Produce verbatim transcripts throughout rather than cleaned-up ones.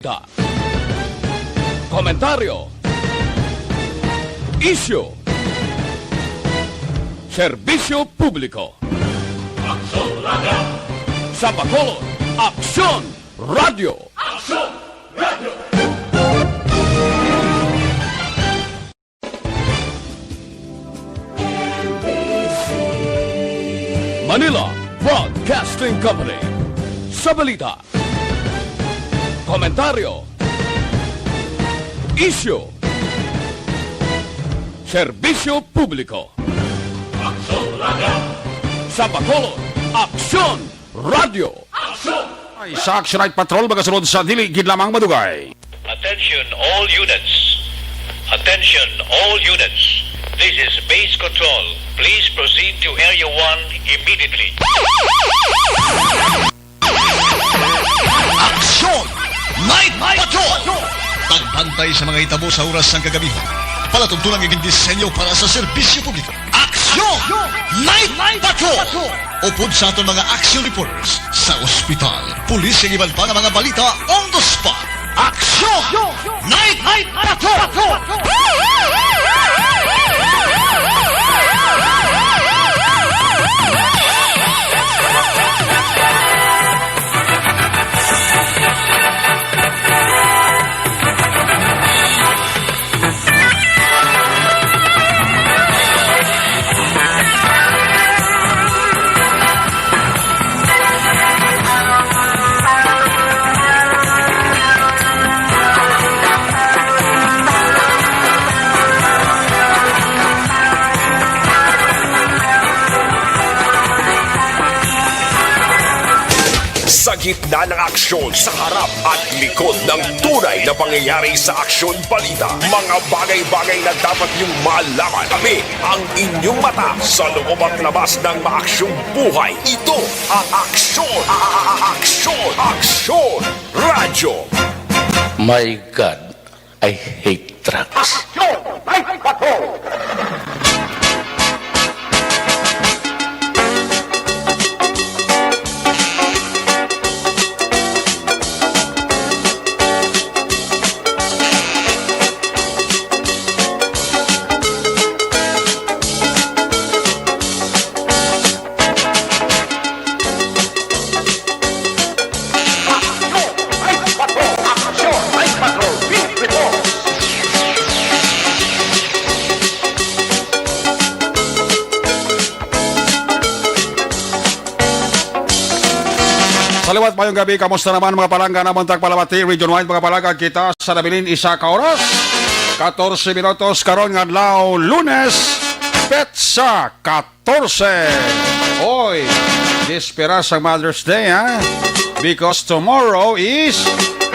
Balita. Komentaryo. Isyu. Serbisyo publiko. Aksyon Radio. Sa Bacolod, Aksyon Radio. Aksyon Radio. Manila Broadcasting Company. Sa balita, komentaryo, isyu, serbisyo publiko. Aksyon Radio. Sa Bacolod, Aksyon Radio. Aksyon! Ay, sa Action Night Patrol, magasunod sa dili gid lamang madugay. Attention all units. Attention all units. This is base control. Please proceed to Area one immediately. Action Night Patrol! Pagbantay sa mga hitabo sa oras sang kagabi. Palatuntunan nga gindisenyo para sa serbisyo publiko. Action Night Patrol! Upod sa aton mga action reporters sa ospital, pulis, kag iban pa nga mga balita on the spot. Action Night Patrol! Sa gitna ng aksyon, sa harap at likod ng tunay na pangyayari sa Aksyon Balita, mga bagay-bagay na dapat niyong malaman. Kami ang inyong mata sa loob at labas ng maaksyong buhay. Ito ang Aksyon, a- a- a- Aksyon, Aksyon Radyo. My God, I hate trucks. Aksyon! May Patrol! Sa liwat, mayong gabi. Kamusta naman, mga palangga namon tagpalamati? Region wide, mga palangga, kita sa nabilin isa ka oras, katorse minutos karon nga adlaw, Lunes, petsa katorse. Oy, bisperas sang Mother's Day, ha? Because tomorrow is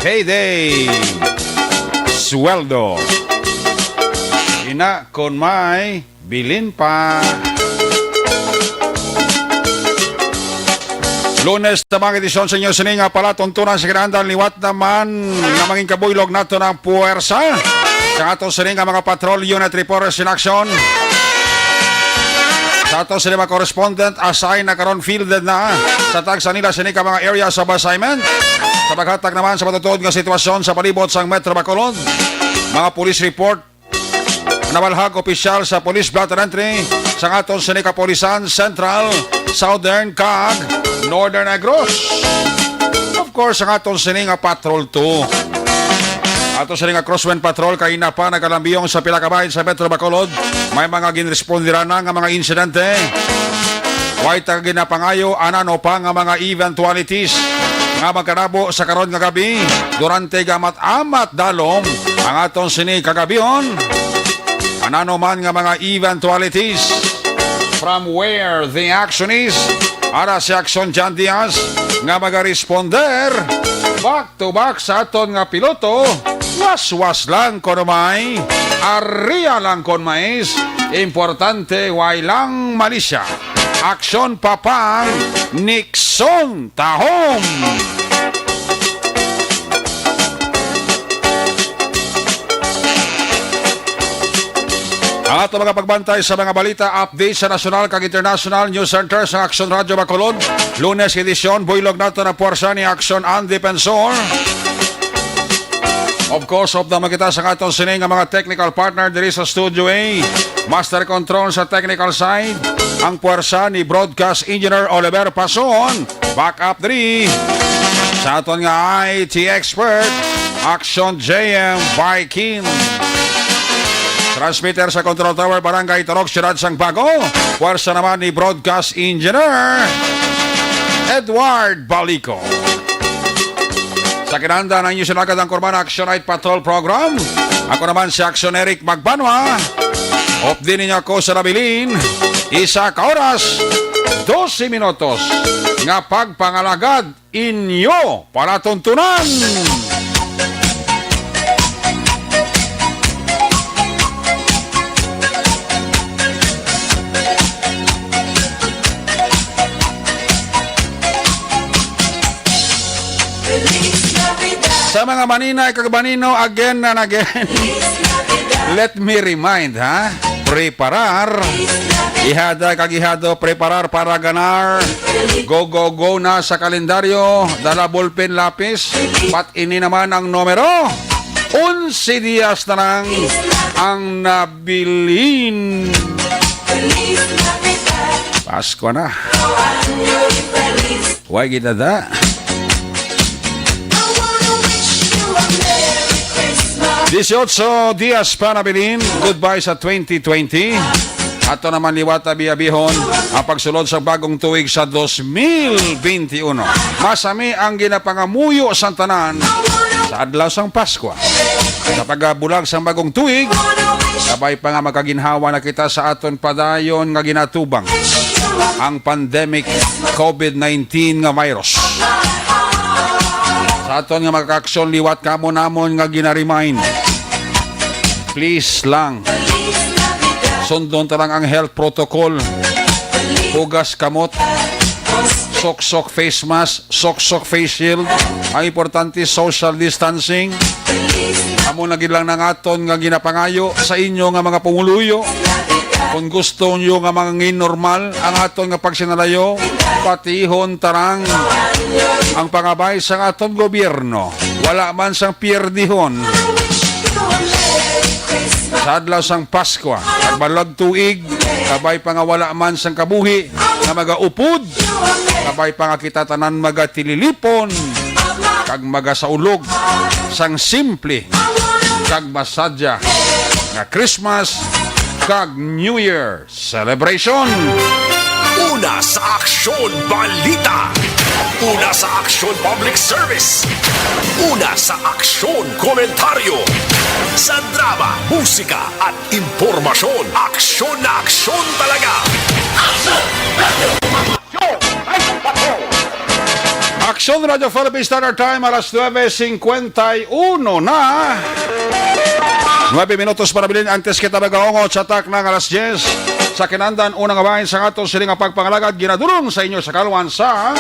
payday. Sweldo. Ina, kon may bilin pa. Lunes na mga edisyon sa inyo sini nga palatuntunan sa kinahanglan, liwat naman nga mangin kabuylog nato ng puwersa sa ato sini nga mga patrol unit reporters in action. Sa ato sini mga correspondent, assign na karon, fielded na sa tagsa nila sini ka mga areas of assignment. Sa paghatag naman sa matutuod nga sitwasyon sa palibot sang Metro Bacolod, mga police report, nabalhag opisyal sa Police Blotter Entry sa aton sini kapulisan, Central, Southern, kag Northern Negros. Of course, ang aton sini nga Patrol two. Ato sini nga Crosswind Patrol kay na pa nagalambiyong sa pila ka bahin sa Metro Bacolod. May mga ginrespondiran na nga mga insidente. Way ta ginapangayo anano pa nga mga eventualities nga magkanabo sa karon nga gabi durante gamat amat dalom ang aton sini kagabihon. Anano man nga mga eventualities, from where the action is, ara si Action John Diaz nga magaresponder back to back sa aton nga piloto. Waswas lang kon may, aria lang kon mais, importante way lang malisya. Aksyon pa pang Nixon Tahom. Ang ato mga pagbantay sa mga balita, update sa nasyonal kag international news center sa Aksyon Radyo Bacolod. Lunes edisyon, buylog nato na puwersa ni Aksyon Ang Defensor. Of course, updam kita sa aton sini nga mga technical partner diri sa Studio A. Master Control sa technical side, ang puwersa ni Broadcast Engineer Oliver Pason. Back up diri sa aton nga I T expert, Action J M Viking. Transmitter sa Control Tower, Barangay Torok, Siyudad sang Bago. Puwersa naman ni Broadcast Engineer Edward Balico. Sa kinahanglan ang inyo sinagad ang Kurman Action Night Patrol Program. Ako naman si Action Eric Magbanwa. Updi ninyo ako sa nabilin. Isa ka oras, dose minutos nga pagpangalagad inyo palatuntunan. Sa mga maninay kag manino, again and again. Let me remind, ha? Preparar. Ihada kag ihado, preparar para ganar. Go, go, go na sa kalendaryo. Dala ballpen, lapis. Pat ini naman ang numero. Onse dias na lang ang nabilin. Pasko na. Way gidada. Dieciocho dias pa nabilin. Goodbye sa twenty twenty. Ato naman liwat abi-abihon ang pagsulod sa bagong tuig sa dos mil veintiuno. Masami ang ginapangamuyo sang tanan sa adlaw sang Paskwa. Sa pagabulag sang bagong tuig, kabay pa nga makaginhawa na kita sa aton padayon nga ginatubang ang pandemic COVID nineteen nga virus. Sa aton nga mga kaaksyon, liwat kamo namon nga gina-remind. Please lang. Sundon ta lang ang health protocol. Hugas kamot. Sok-sok face mask, sok-sok face shield. Ang importante, social distancing. Amo na gid lang nang aton nga ginapangayo sa inyo nga mga pumuluyo. Kung gusto nyo nga mangin normal ang aton nga pagsinalayo, patihon ta lang ang pangabay sang aton gobyerno. Wala man sang pierdihon. Sa adlaw sang Paskwa, kag balag tuig, kabay pa nga wala man sang kabuhi nga magaupod, kabay pa nga kita tanan magatililipon kag magasaulog sang simple kag masadya nga Christmas kag New Year celebration. Una sa aksyon, balita. Una sa aksyon, public service. Una sa aksyon, komentaryo. Sa drama, musika, at impormasyon, aksyon na aksyon talaga. Aksyon Radyo Philippine Standard Time, alas nuebe cincuenta y uno na. Nuebe minutos para bilin antes kita magaungot sa takna nga alas diyes. Sa kinahanglan, una nga bahin sa aton sini nga pagpangalagad, ginadul-ong sa inyo sa kaluan sa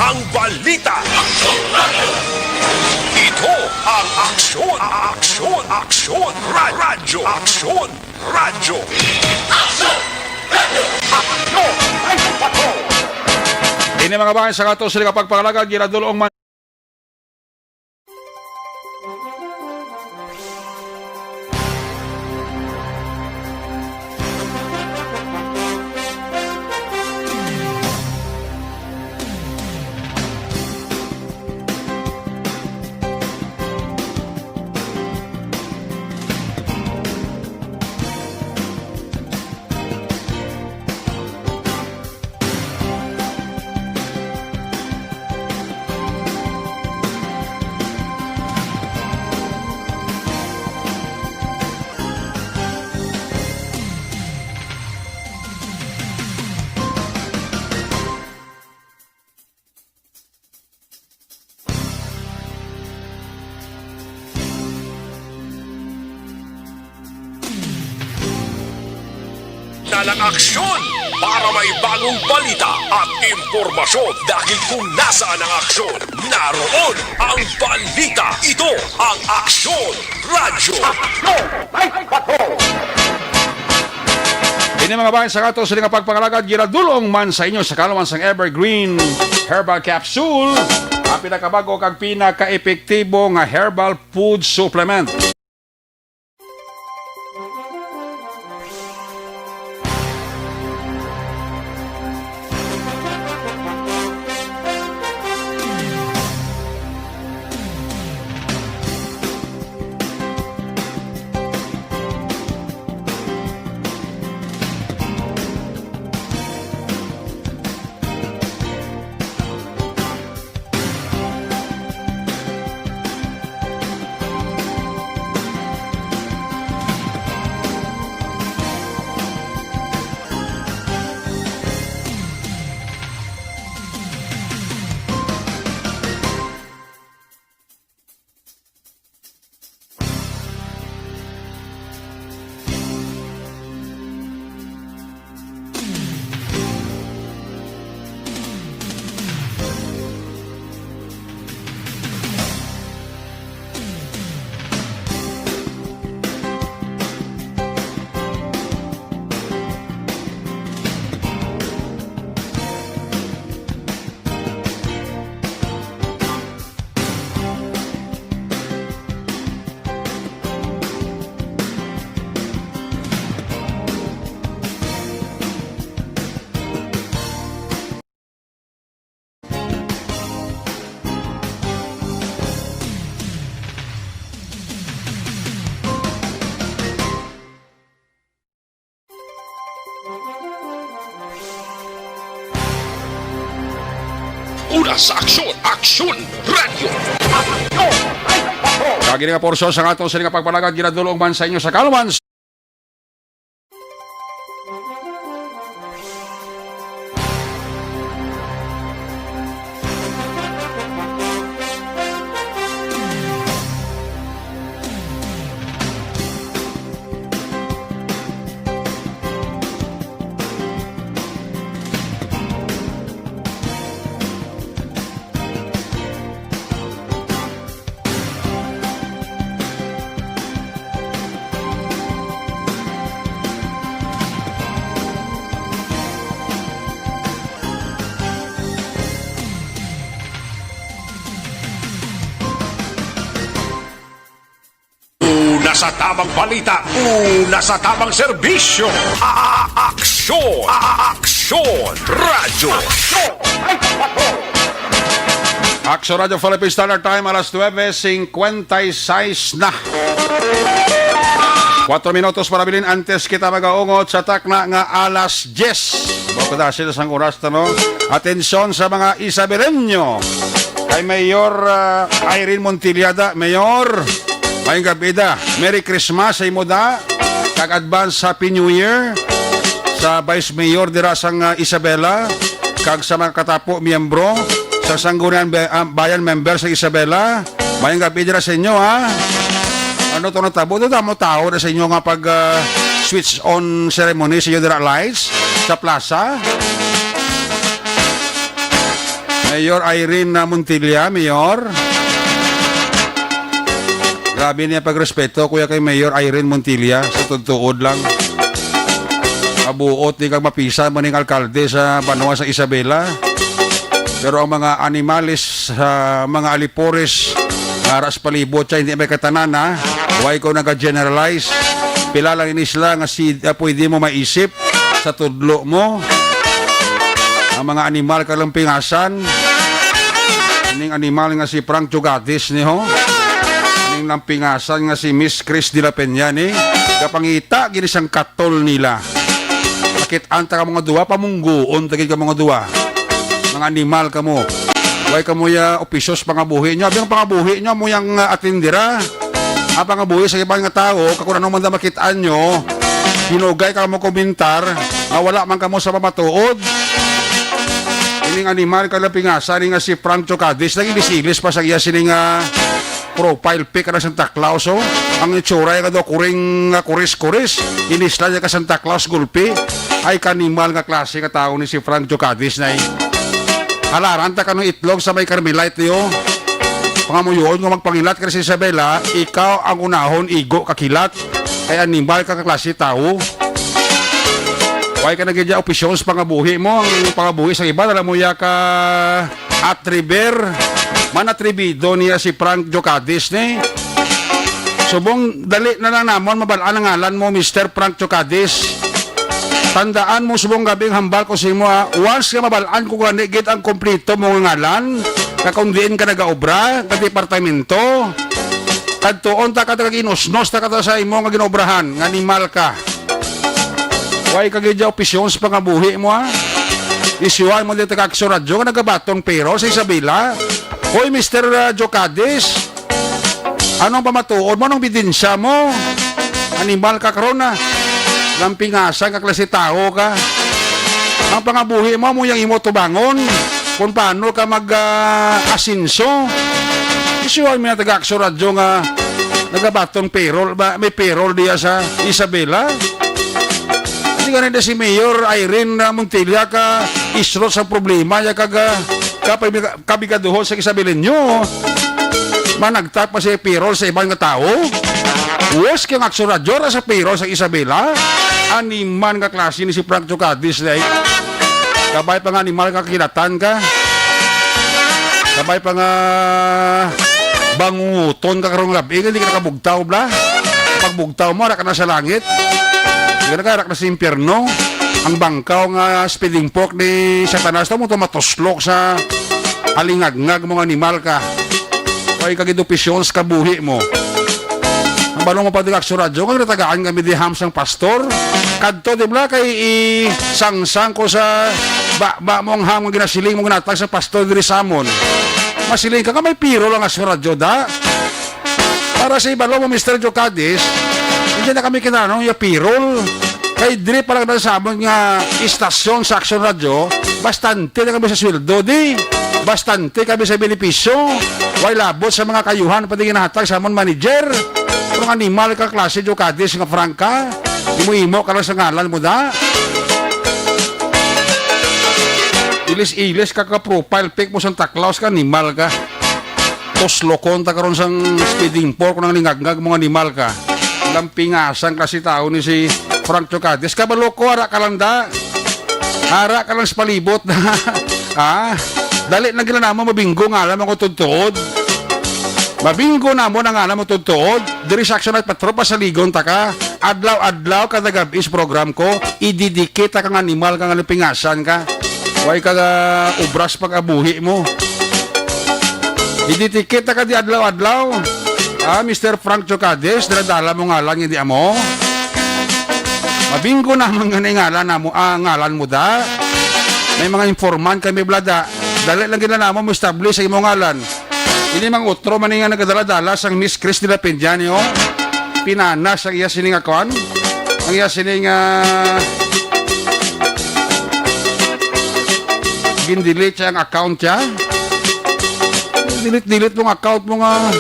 Ang balita. Ito ang aksyon, aksyon, aksyon, ra-, radyo, aksyon, radyo. Aksyon! Radyo! Aksyon! Ay, patrol! Ini mga bahin sa aton sini nga pagpangalagad, ginadul-ong man. Ang aksyon para may bagong balita at impormasyon, dahil kung nasaan ang aksyon, naroon ang balita. Ito ang Aksyon Radyo. Aksyon! May bato! Ini, mga bayan, sa ato sini nga pagpangalagad, ginadul-ong man sa inyo sa kaluman sang Evergreen Herbal Capsule, ang pinakabago kag pinakaepektibo nga herbal food supplement. Una sa aksyon, Aksyon Radyo. Kag ini nga porsyon sang ato sini nga pagpalagad ginadul-ong man sa inyo sa kaluman. Una sa tamang balita, una sa tamang serbisyo. A-, aksyon, a-, aksyon, radyo. Aksyon Radyo Philippine Standard Time, alas nuebe singkwenta y seis na. Kuwatro minutos para bilin antes kita magaungot sa takna nga alas diyes. Bakit sila sang oras ta, no? Atensyon sa mga Isabelenyo. Kay Mayor, ah, Irene Montilla da, Mayor, maayong gabi da. Merry Christmas sa imo da. Kag advance Happy New Year sa Vice Mayor dira sang, ah, Isabela, kag sa mga katapo miyembro sa Sangguniang Be-, ah, Bayan member sa Isabela. Maayong gabi dira sa inyo, ha. Ano to natabo? Ito, damo tao na sa inyo nga pag, ah, switch on ceremony sa inyo dira lights sa plaza. Mayor Irene, ah, Montilla, Mayor. Grabe niya pagrespeto, kuya, kay Mayor Irene Montilla. Sa tuod-tuod lang. Mabuot ni kag mapisan mo ning alkalde sa banwa sa Isabela. Pero ang mga animales, ah, mga alipores, ara sa palibot siya, hindi may katanan, ha? Why ko naga-generalize? Pila lang ini sila nga si, ah, pwede mo maisip sa tudlo mo. Ang mga animal kalampingasan, ning animal nga si Frank Jugadis ni ho, ning lampingasan nga si Miss Chris de la Peña ni, kapangita gini sang katol nila. Makit-an ta ka mga duwa, pamungguon ta gid ka mga duwa. Mga animal kamo. Way kamo ya opisyos pangabuhi nyo. Abi ang pangabuhi nyo, amo yang, ah, atindira. Ang pangabuhi sa iban nga tawo, kag kun ano man da makit-an nyo, hinugay ka mo komentar nga wala man kamo sa pamatuod. Ining animal kalapingasa ni nga si Frank Chocadis, naging disilis pa sa iya sini nga profile pic ka ng Santa Claus, oh. Ang itsura nga daw kuring nga kuris-kuris, inisla niya ka Santa Claus gulpi. Ay, kanimal nga klase nga tawo ni si Frank Jocadis na eh. Halaran ta kanong itlog sa may Carmelite niyo. Pangamuyoon nga magpangilat ka si Isabela, ikaw ang unahon igo kakilat. Kay animal ka ka klase tawo. Why ka nagidya opisyon sa pangabuhi mo? Ang pangabuhi sa iba, alam mo ya ka Atriber, man atribido niya si Frank Jocadis ni. Subong, dali na lang namon mabal-an ang ngalan mo, Mister Frank Jocadis. Tandaan mo, subong gabi ang hambal ko sa imo, ha. Once nga mabal-an ko gani gid ang kompleto mo nga ngalan, nga kung diin ka nagaobra, nga departamento, kadtuon ta ka, taga-inusnos ta ka ta sa imo nga ginobrahan, nga animal ka. Way ka gid opisyon sa pangabuhi mo, ha? Isyuhan mo din taga Aksyon Radyo nga nagabaton pero sa Isabela. Hoy, Mister, uh, Jocadis, anong pamatuod mo? Anong bidensya mo? Animal ka karon, ha? Lampingasan ka klase tawo ka. Ang pangabuhi mo, mo yang imo tubangon kung paano ka mag, ah, asenso. Isyuhan mo yung taga Aksyon Radyo nga nagabaton payroll ba? May payroll diya sa Isabela. Hindi ka na si Mayor Irene, ah, Montilla ka isrot sa problema ya kag, ah, kapag kabigaduhon sa Isabelenyo. Managtap pa siya payroll sa ibang nga tawo. Worse kay ang Aksyon Radyo ra sa payroll sa Isabela. Animan nga klase ni si Frank Jocadis, day. Kabay pa nga animal ka, kilatan ka. Kabay pa nga bangunguton ka karong labi, hindi ka nakabugtaw, bla. Pagbugtaw mo, ara ka na sa langit. Hindi ka na, ara ka na sa impyerno. Ang bangkaw nga speeding pork ni Satanas, to mo to matuslok sa alingagngag mo nga animal ka. Way ka gid opisyon sa kabuhi mo. Ang balong mo pa di Aksyon Radyo, kung natagaan kami di ham sang pastor, kadto di bla kay isangsang ko sa ba, ba mo ang ham nga ginasiling mo ginatag sa pastor diri sa amon. Masiling ka nga may piro lang Aksyon Radyo, da? Para sa ibalo mo, Mister Jocadis, hindi na kami kinahanglan ya payroll. Kay diri pa lang na sa amon nga istasyon sa Aksyon Radyo, bastante na kami sa sweldo, di? Bastante kami sa benepisyo. Way labot sa mga kayuhan pati ginahatag sa amon manager. Pero nga animal ka klase, Jocadis, nga Frank ka. Imo-imo ka lang sa ngalan mo, da? Ilis-ilis ka, ka profile pic mo, Santa Claus ka, animal ka. Tuslokon ta karon sang speeding pork, nang lingagngag mo nga animal ka. Lampingasan kasi tao ni si Frank Chocades. Kabalo ko, ara ka lang da. Ara ka lang sa palibot na. Ha? Dali lang gila namo mabinggo nga alam ako tudtuod. Mabinggo namo na nga alam mo tudtuod. Diri sa Action at Patropa sa Ligon ta ka. Adlaw-adlaw kada gab-i sa program ko, ididikit ka nga animal ka nga lipingasan ka. Way ka, ah, ubras pag-abuhi mo. Ididikit ka di adlaw-adlaw. Ah, Mister Frank Chocades, dala-dala mo ngalan nga di amo. Mabinggo naman nga na ngalan namo, ah, ngalan mo da. May mga informant kami, blada. Dali lang gila namo mo establish sa imong ngalan. Ini mang utro man nga nagadala-dala sang Miss Chris de la Peña niyo. Pinanas ang iya sining akon. Ang iya sining, ah, gindelete siya ang account siya. Delete-delete mong account mo nga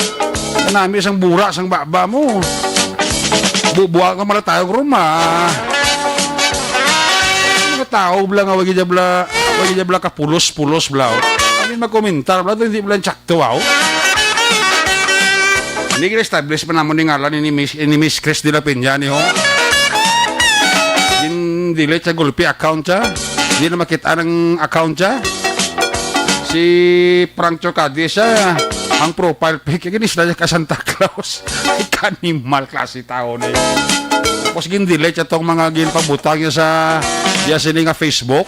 nami sang bura sang baba mo. Bubuha ka mala tayo, Roma. Mga tao bla nga wagi jabla, wagi jabla ka pulos-pulos bla. Kami magkomentar bla, hindi bla Tuwaw. Hindi gina-establish pa namon ni ngalan ni Miss, ni Miss Chris de la Peña ni ho. Yung delete sa gulpi account siya. Hindi na makita ang account siya. Si Frank Chocades siya. Ang profile pic, yung isla niya ka Santa Claus. Ay, kanimal klase tao na yun. Tapos gin-delete siya tong mga ginpabutang niya sa, ya sini nga Facebook.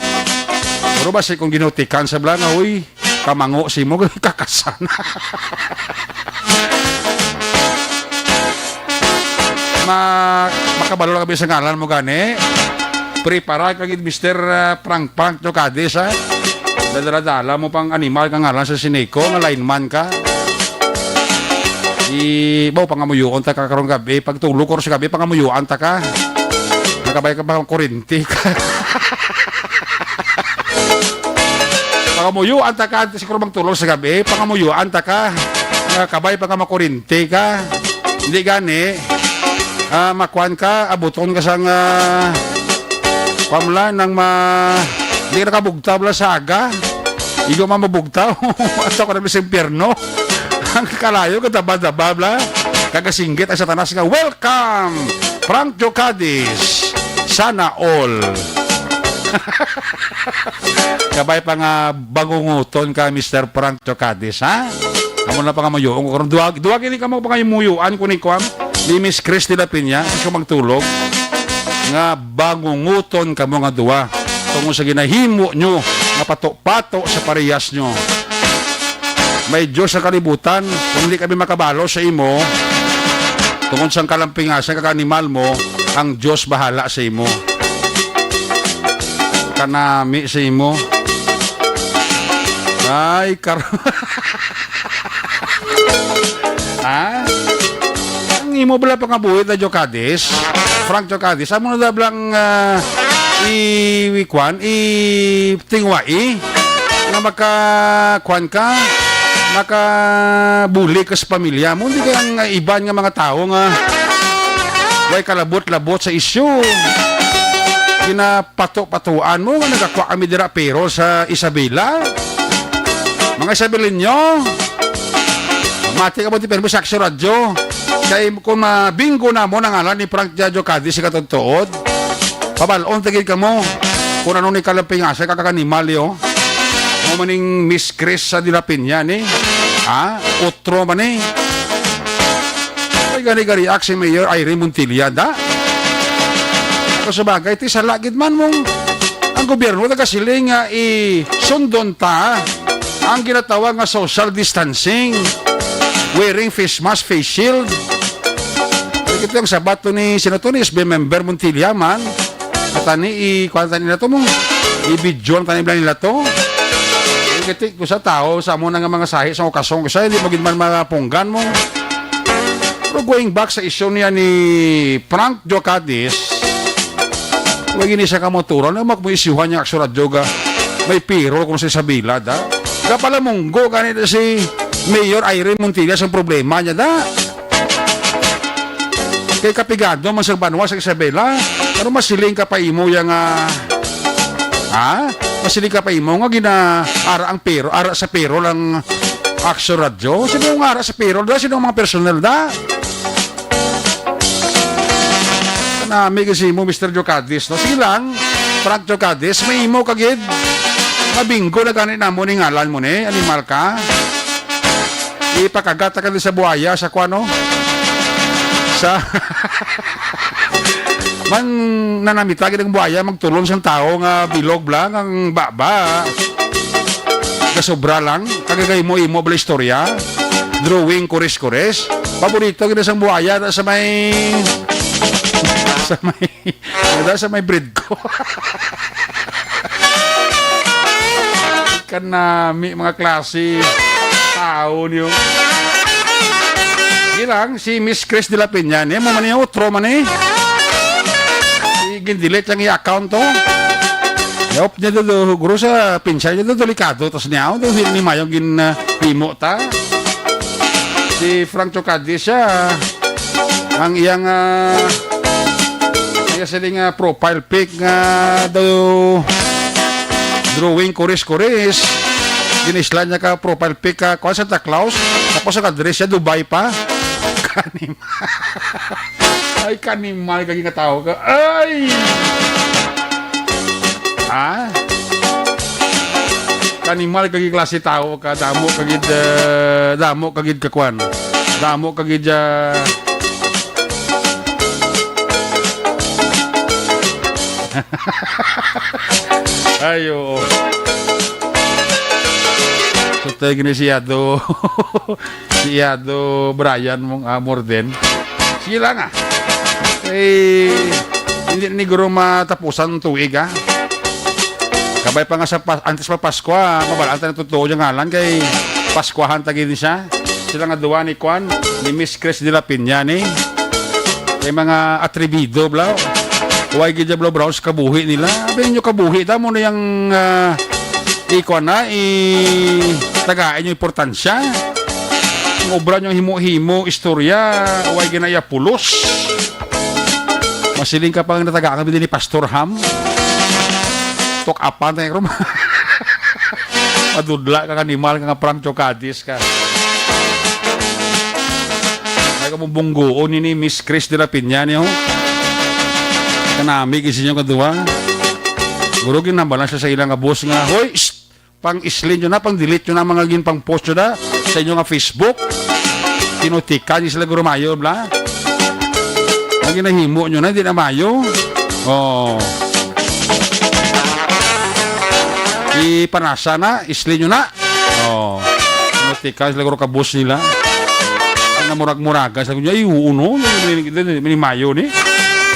Pero ba si kung ginutikan sa bla nga, uy, kamango si mo, kakasana. Ma, makabalo lang kami sa ngalan mo gani. Prepara ka gid, Mister, ah, Prang Prang Chocades, ha? Dadala-dala mo pang animal ka ngalan sa siniko, nga lineman ka. Di, baw, pangamuyoon ta ka karong gabi. Pagtulog ko sa gabi, pangamuyoan ta ka. Nakabay ka pa, kurinti ka. Pangamuyoan ta ka, antes ko magtulog sa gabi, pangamuyoan ta ka. Nakabay pa ka, makurinti ka. Hindi gani, ah, makuan ka, abuton ka sang, ah, Pamla nang ma-, di ka nakabugtaw bala sa aga. Igo man mabugtaw. Ato ka na sa impyerno. Ang kalayo ka daba-daba bala. Kagasinggit ang Satanas nga, "Welcome, Frank Jocadis. Sana all." Kabay pa nga bangunguton ka, Mister Frank Jocadis, ha? Amo na pangamuyoon ko karon. Duwag, duwag ini ka mo pangayumuyoan ko ni kuan, ni Miss Chris de la Peña, sa magtulog, nga bangunguton kamo nga duwa tungod sa ginahimo nyo nga pato-pato sa parehas nyo. May Dios sa kalibutan, kung di kami makabalo sa imo, tungod sang kalampingasan kag animal mo, ang Dios bahala sa imo. Kanami sa imo. Ay, kar-, ha? Ang imo bala pangabuhi na Jocadis, Frank Jocadis, amo na bala ang, ah, i-, i-, kwan, i-, tingwai nga maka-, kwan ka, makabuli ka sa pamilya mo. Hindi kaya ang iban nga mga tao nga way kalabot-labot sa isyu. Ginapato-patuan mo nga nagakwa kami dira pero sa Isabela. Mga Isabeleño, mati ka mo di permi sa Aksyon Radyo. Kay kung mabingo na mo ang ngalan ni Frank Jajo Cadiz sa katudtuod, pabalon ta gid kamo kung ano ni kalapingasan ka kanimal, yo. Mo maning Miss Chris sa Dilapinya ni. Ha? Utro man ni. Ay, gani ka-react si Mayor Irene Montilla, da? Kung sa bagay, ti sala gid man mong ang gobyerno nagasiling nga isundon ta ang ginatawag nga social distancing, wearing face mask, face shield. Ito yung sabat to ni, sino to, ni S B member Montilla man. At ani, i-, kuwan tani na to mo. I-video ang tani nila to. Yung kiti ko sa tao, sa amo na nga mga sahi sa okasyon, kasi hindi mo gid man mapunggan mo. Pero going back sa isyu niya ni Frank Jocadis, wag ini siya kamoturan, na magmuisyuhan niya aksurat joga, may payroll kung sa Isabela, da. Kapalamunggo gani na si Mayor Irene Montillas ang problema niya, da. Kay kapigado man sa banwa sa Isabela, pero masiling ka pa imo yang, ah, ha? Masiling ka pa imo nga gina-, ara ang payroll, ara sa payroll ang Action Radyo. Sino yung ara sa payroll, da? Sino ang mga personnel, da? Kanami kasi mo, Mister Jocadis, no? Sige lang, Frank Jocadis, may imo ka gid. Mabingo na gani namo ni ngalan mo ni, animal ka. Ipakagat ka din sa buhaya, sa kuwan, no? Sa man nanamita gid ang buhaya, magtulon sang tao nga bilog lang ang baba. Gasobra lang, kagagay mo imo bala istorya. Drawing, kores-kores. Paborito gid sang buhaya na sa may, sa may, na sa may bread ko. Kanami, mga klase. Tao niyo. Di lang, si Miss Chris de la Peña, ni, mo man niya, utro man eh. Si gindelete ang iya account to. Yop niya do, do, guro sa pinsay niya do, delikado. Tas niya, oh, do, ni mayong gin, ah, himo ta. Si Frank Chocadis siya, ang iyang, ah, iya siling, ah, profile pic nga daw drawing kores-kores. Ginisla niya ka profile pic ka, kuwan, Santa Claus. Tapos ang address siya, Dubai pa. Kanim-, ay, kanimal kagi nga tao ka. Ay! Ha? Kanimal kagi klase tao ka, damo kagid, eh, damo kagid ka kuwan. Damo kagid, ah, ay, oo. So, tayo gini si Ado. Si Ado Brian mong amor din. Sige lang, ah. Eh, hindi ni guro matapusan ang tuig, ah. Kabay pa nga sa pa-, antes pa Pasko, ah, mabalaan ta na totoo yung ngalan kay Paskwahan ta gid siya. Sila nga duwa ni Kwan, ni Miss Chris de la Peña, ni. May mga atrebido, bla. Why gid bla, bro, sa kabuhi nila? Abi ninyo kabuhi, ta mo na yung, ah, ikuan na, i-, tagaan yung importansya. Ang obra nyo himo-himo, istorya, why ginaya pulos? Masiling ka pang natagaan kami din ni Pastor Ham. Tok apan tayo rum. Madudla ka, animal ka nga, Frank Chocadis ka. Ay, ka mo bunggoon ini, Miss Chris de la Peña, niyo. Kanami, kasi niyo kadua. Siguro ginambalan siya sa ilang abos nga, "Hoy, shh! Pang-isli nyo na, pang-delete nyo na mga ginpang-post nyo na sa inyo nga Facebook." Kinutikan ni sila, guro, mayo, bla. Ang ginahimo nyo na, hindi na mayo. Oh. Ipanasa na, isli nyo na. Oh. Kinutikan sila, guro, kabos nila. Ang namurag-muragan sa kunya, "Ay, oo, no? Mini, mini, mini mayo ni."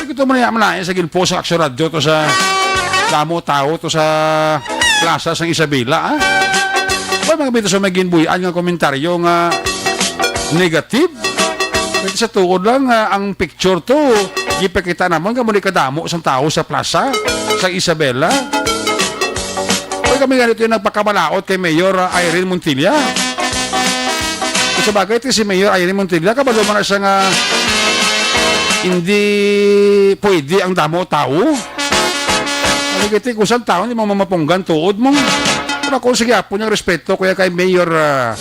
Ito man, man sa ginpost sa Aksyon Radyo to sa damo tao to sa plaza sang Isabela, ah. Wa, mga bito sa may ginbuy-an nga komentaryo nga negative. Kay sa tuod lang, ah, ang picture to, gipakita naman nga muli kadamo sang tao sa plaza sang Isabela. Kay kami nga dito yung nagpakamalaot kay Mayor, ah, Irene Montilla. Sa bagay, ti si Mayor Irene Montilla, kabalo man na siya nga hindi pwede ang damo tao. Ano kiti, kung saan tao, hindi mo mamapunggan tuod mo. Pero ako, sige, apo niyang respeto, kuya, kay Mayor, ah,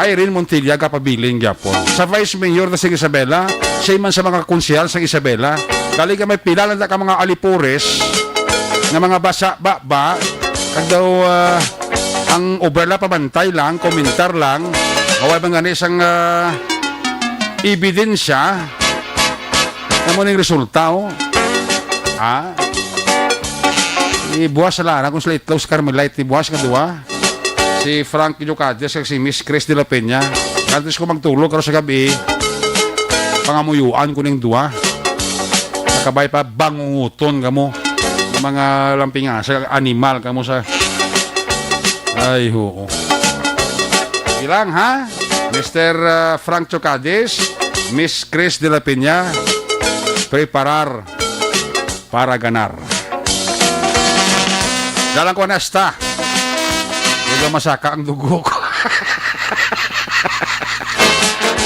Irene Montilla, kapabilin gyapon. Sa Vice Mayor na si Isabela, siya man sa mga konsehal sa Isabela. Galing ka may pila lang ka mga alipores nga mga basa, ba, ba, kag daw, ah, ang obra la pabantay lang, komentar lang, away man gani sang, ah, ebidensya. Amo ning resulta, oh. Ha? Ibuwas sa lara kung sila itlaw sa Carmelite, ibuwas nga duwa. Si Frank Ducades kag si Miss Chris de la Peña. Antes ko magtulog karon sa gabi, pangamuyuan ko ning duwa. Nakabay pa, bangunguton kamo. Mga lampingasa, animal kamo sa... Ay, oo. Ilang, ha? Mister, uh, Frank Chocades, Miss Chris de la Peña, preparar para ganar. Dalang ko na esta. Huwag lang masaka ang dugo ko.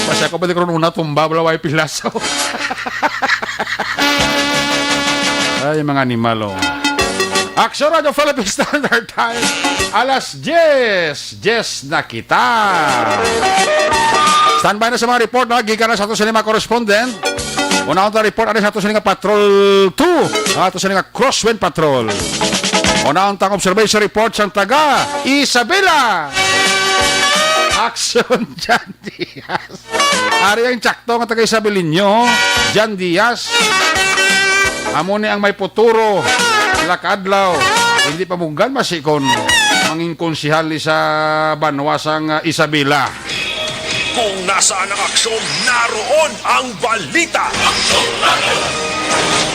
Basta ko pwede karon una tumba, wala way pilaso. Ay, mga animal, oh. Aksyon Radyo Philippine Standard Time. Alas diyes, diyes na kita. Standby na sa mga report, no? Gikan na sa ato sa lima correspondent. Unahon ta report, ano sa ato sa nga Patrol two, ang ato sa nga Crosswind Patrol. Unahon tang observation report sang taga Isabela. Aksyon dyan, Diaz. Ari ang tsakto nga taga Isabeliño, Jan Diaz. Amo ni ang may futuro, lakadlaw. Hindi pa munggan masikon mangin konsihal sa banwa sang, ah, Isabela. Kung nasaan ang aksyon, naroon ang balita.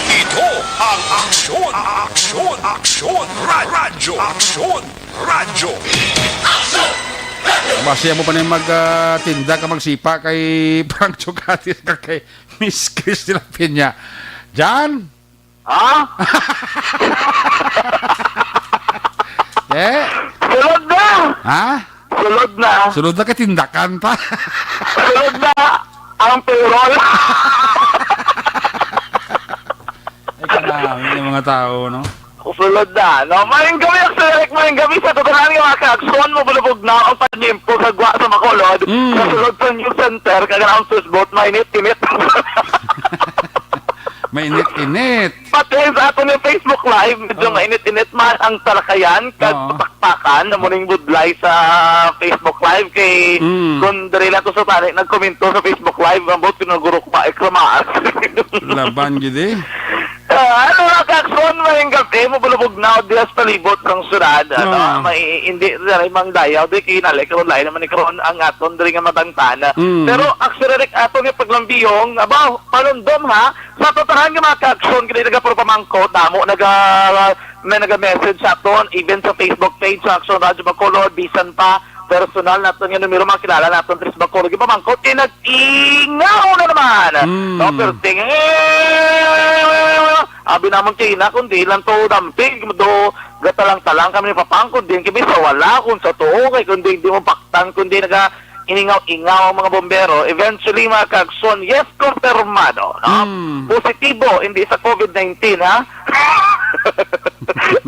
Ito ang Aksyon, Aksyon, Aksyon, Ra-, Radyo, Aksyon, Radyo. Basi mo pa na mag, ah, tinda ka magsipa kay Frank Chocadis ka kay Miss Christina Peña. Jan? Ha? Eh? Sulod na! Ha? Sulod na. Sulod na kay tindakan pa. Sulod na ang payroll. Ay, kanami yung mga tao, no? Sulod na, no? Maayong gabi, Aksyon Eric, maayong gabi sa tanan nga mga kaagsoon mo, bulubog na ang panimpo sa gwa sa Bacolod. Mm. Sa sulod sa News Center, kag ang first boat, mainit-init. Mainit-init. Pati sa ato ni Facebook Live, medyo Ah. mainit-init man ang talakayan, kag Oo. pakan, na muning budlay sa Facebook Live kay Mm. kung diri na to sa tani, nagkomento sa Facebook Live, ang buot pinagurok pa, ikramaas. Laban gid eh. Ah, ano nga, Kakson, maayong gabi, mabulabog na diya sa palibot ng syudad, ano, Ah. may, hindi, diri mang dayaw, di kinali, karon lain naman ni karon ang aton diri nga matangtana. Mm. Pero, actually, Rick, ato nga paglambiyong, aba, palundom ha, sa totohan nga mga Kakson, kini naga puro pamangkot, damo, naga, may naga-message sa aton, even sa Facebook page sa Aksyon Radyo Bacolod, bisan pa personal naton nga numero, makilala naton diri sa Bacolod. Gipamangkot, eh, nag-ingaw na naman. Mm. No, perting, eh, abi namon kay ina, kundi lang to dampig, do, gatalang-talang kami ni Papang, kundi kami sa wala, kung sa tuo, kay kundi di mo paktan, kundi naga, iningaw-ingaw ang mga bombero. Eventually, mga Kakson, yes, konfirmado, no? Mm. Positibo, hindi sa COVID nineteen, ha?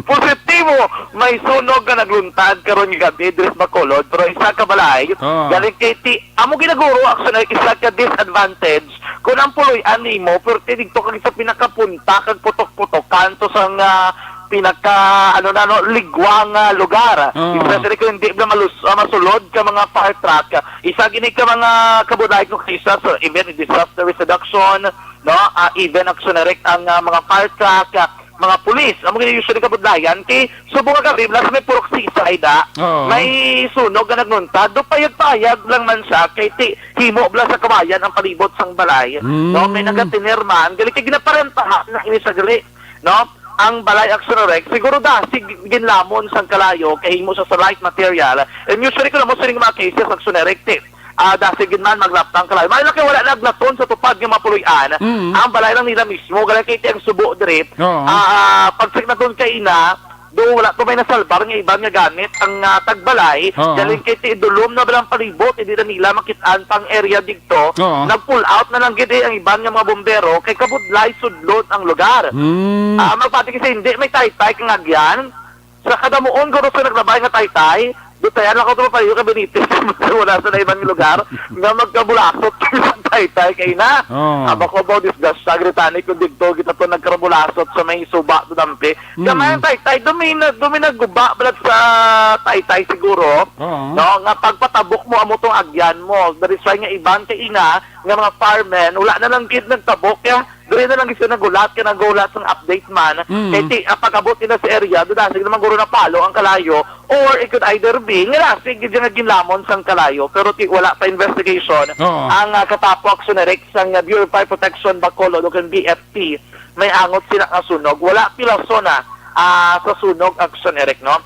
Positibo, may sunog nga nagluntad karon nga gabi diri sa Bacolod, pero isa ka balay, Ah. galing kay ti-, amo ginaguro, actually, isa ka disadvantage kung ang puloy-an nimo, pero ti dito kag sa pinakapunta kag putok-putokan to sang, ah, pinaka, ano na, no, ligwang, ah, lugar. Ah. Especially kung hindi na malus-, ah, masulod ka mga fire truck, isa gini ka mga kabudlay ko kay sa, so, even disaster risk reduction, no? Ah, even action direct ang, ah, mga fire truck, ah, mga pulis. Amo gini usually kabudlayan kay subong nga gabi, bala sa may Purok Seaside, ah, Oo. may sunog nga nagnuntad. Do payag-payag lang man siya kay ti himo bala sa kawayan ang palibot sang balay. Mm. No, may nagatinir man. Gali kay ginaparentahan na ini sa gali, no? Ang balay action direct, siguro dasig ginlamon sang kalayo kay himo siya sa light material. And usually kung mo sining mga cases action direct, ti ah, dasig gid man maglaptang kalayo. May lang kay wala naglaton sa tupad nga mapuloy-an. Mm. Ang balay lang nila mismo, gali kay ti ang subo diri. Oo. Ah, pag-check naton kay ina, do wala to may nasalbar nga iban nga gamit ang, ah, tagbalay. Oo. Galing kay ti dulom na balang palibot, hindi na nila makit-an pang area dito. Oo. Nag-pull out na lang gid, eh, ang iban nga mga bombero kay kabudlay sudlon ang lugar. Mm. Ah, magpati kasi hindi may taytay kang agyan. Sa kadamuon, guro, sa naglabay nga taytay, dutayan lang ko ito, mapayo ka, Benitez. Wala sa na ibang lugar nga magkabulasot kami sa taytay kay na. Oh. Aba ko ba, disgrasya, gritani kung digto, kita to nagkarabulasot sa may suba, to dampi. Mm. Gamay ang taytay, dumina, dumina guba, balad sa taytay siguro. Oo. No, nga pagpatabok mo, amo tong agyan mo. That is why nga iban kay ina, nga mga firemen, wala na lang gid nagtabok, ya. Diri na lang gid sila nagulat, kay nagulat sang update man. Mm. Kay ti, ang pag-abot nila sa area, do dasig naman guro na palo ang kalayo, or it could either be nga dasig gid nga ginlamon sang kalayo, pero ti, wala pa investigation. Oo. Ang, ah, Katapo Action Direct sang, ah, Bureau of Fire Protection Bacolod o kang B F P, may angot sila nga sunog. Wala pilaso na, ah, sa sunog, Action Direct, no?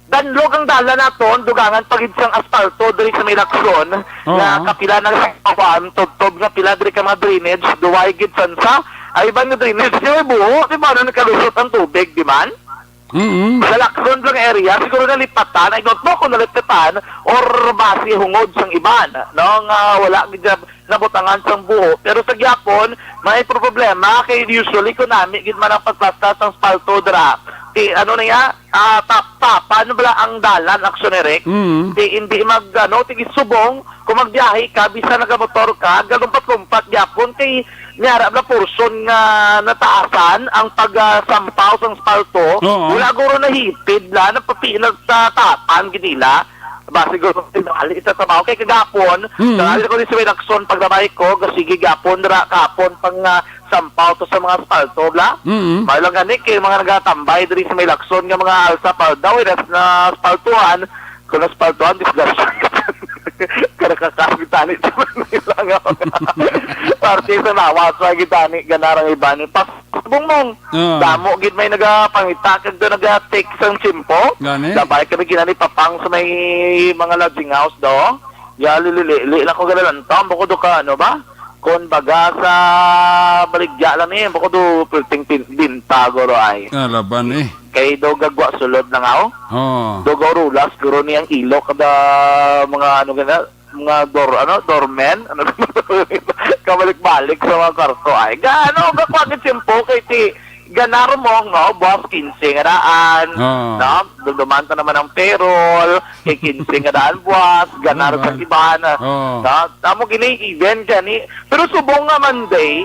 Danlog ang dalan naton, dugangan pa gid sang asfalto diri sa may Lacson, Oo. nga kapila na sa kuan, tubtob nga pila diri ka mga drainage, duway gid sansa. Ay, iban nga drainage, di may buho, di ba, ano, nagkalusot ang tubig, di man? Mm-mm. Sa Lacson lang area, siguro nalipatan, I don't know kung nalipatan or basi hungod sang iban, no, nga wala gid nabutangan sang buho. Pero sa gyapon, may problema kay usually kung nami gid man ang pagplastar sang asfalto dira. Ti, ano na ya? Ah, tap-, tapan bala ang dalan, Action Direct. Mm. Ti, hindi mag, ano, ti, subong, kung magbiyahe ka, bisan nagamotor ka, galumpat-lumpat gyapon kay niara bala portion nga nataasan ang pag, ah, sampaw sang asfalto. Oo. Wala guro nahipid la, napapilag sa tapan gid nila. Ba, siguro tingali sa trabaho. Kay kagapon, Mm. tingali ko ni si Wilson, paglabay ko, gasigi gapon, dira kapon, pang, ah, sampaw to sa mga asfalto, bla? Mm. May lang gani, kay mga nagatambay diri sa may Lacson nga mga alsa pa daw, eh, nas-, na asfaltuhan, kung asfaltuhan, disgrasya. Karakakasbit tani sa Manila nga. Parte sa nawas, lagi tani, ganarang iba ni. Pas-, Bungmong. Ah. Damo gid may nagapangita kag do nagatik sang tiyempo. Gani? Labay kami ginani papang sa may mga lodging house do. Ya, lili-, li-, li lang ko galalantam, bako do ka, ano ba? Kon baga sa baligya lang ni, bako do perting pin-, binta, guro ay. Ah, laban eh. Kay do gagwa sulod lang ako. Oh. Do gaurulas, guro ni ang ilok, kada mga ano gana, mga dor-, ano, doorman, ano, kabalik-balik sa mga kwarto. Ay, ga-, ano, gakuha ka tiyempo kay ti, ganar mo, no, boss, kinse nga daan, Oo. no, dumduman ta naman ang payroll, kay kinse nga daan, boss, ganar Oo. sa iban, Oo. no, tamo gini, even gani. Pero subong nga Monday,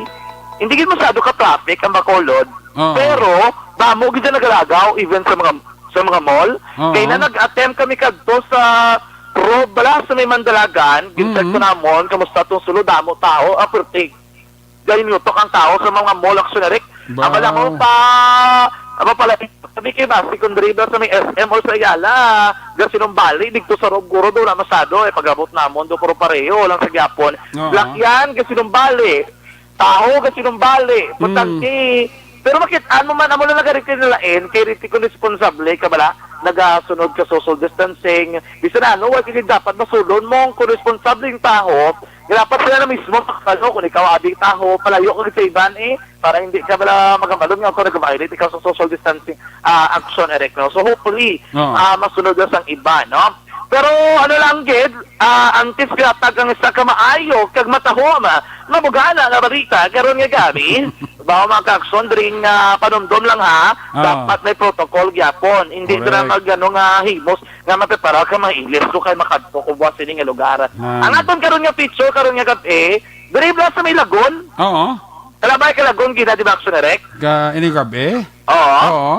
hindi gid masyado ka traffic ang Bacolod, Oo. pero damo gid siya nagalagaw, even sa mga, sa mga mall. Oo. Kay na nag-attempt kami kadto sa Rob, bala sa may Mandalagan, gin-check Mm. ko namon, kamusta tong sulod, damo tao, ah, perti. Dahil minuto kang tao sa mga mall, actually, Rick. Wow. Abala mo pa, aba pala, sabi kayo ba, secondary ba sa may S M or sa Ayala, gasinumbali, dito sa Rob, guro, doon na masyado, eh, pag-abot namon, do, puro pareho, lang sa gyapon. Oo. Black yan, gasinumbali. Tao, gasinumbali. Mm. Putang ki-, pero makit-an mo man, amo na lang gari nila, eh, kay riti ko responsable ka bala, nagasunod ka social distancing. Bisan ano, wala ka dapat masulon mo kung responsable yung tao. Nga dapat sila na mismo makabalo kung ikaw abi tao, palayo ka sa iban, eh, para hindi ka bala magamalon nga kung nag-violate ikaw sa social distancing, ah, action, Eric, no? So, hopefully, Oo. ah, masunod na sang iba, no? Pero ano lang gid, ah, ang T S P hatag ang isa ka maayo kag matahom, ah, nga bugana nga balita karon nga gani. Bawo, mga kaakson, dring, ah, panumdom lang, ha, Ah. dapat may protocol gyapon. Hindi dira Correct. mag, ano, nga himos nga mapipara ka mailis ko kay makadto ko buwas sini nga lugar. Ah. Ang aton karon nga picture, karon nga gab-i, diri bala sa may Lagun. Oo. Kalabay ka Lagun, gina, di ba, Action Direct? Ka, ini gab-i? Oo. Oo.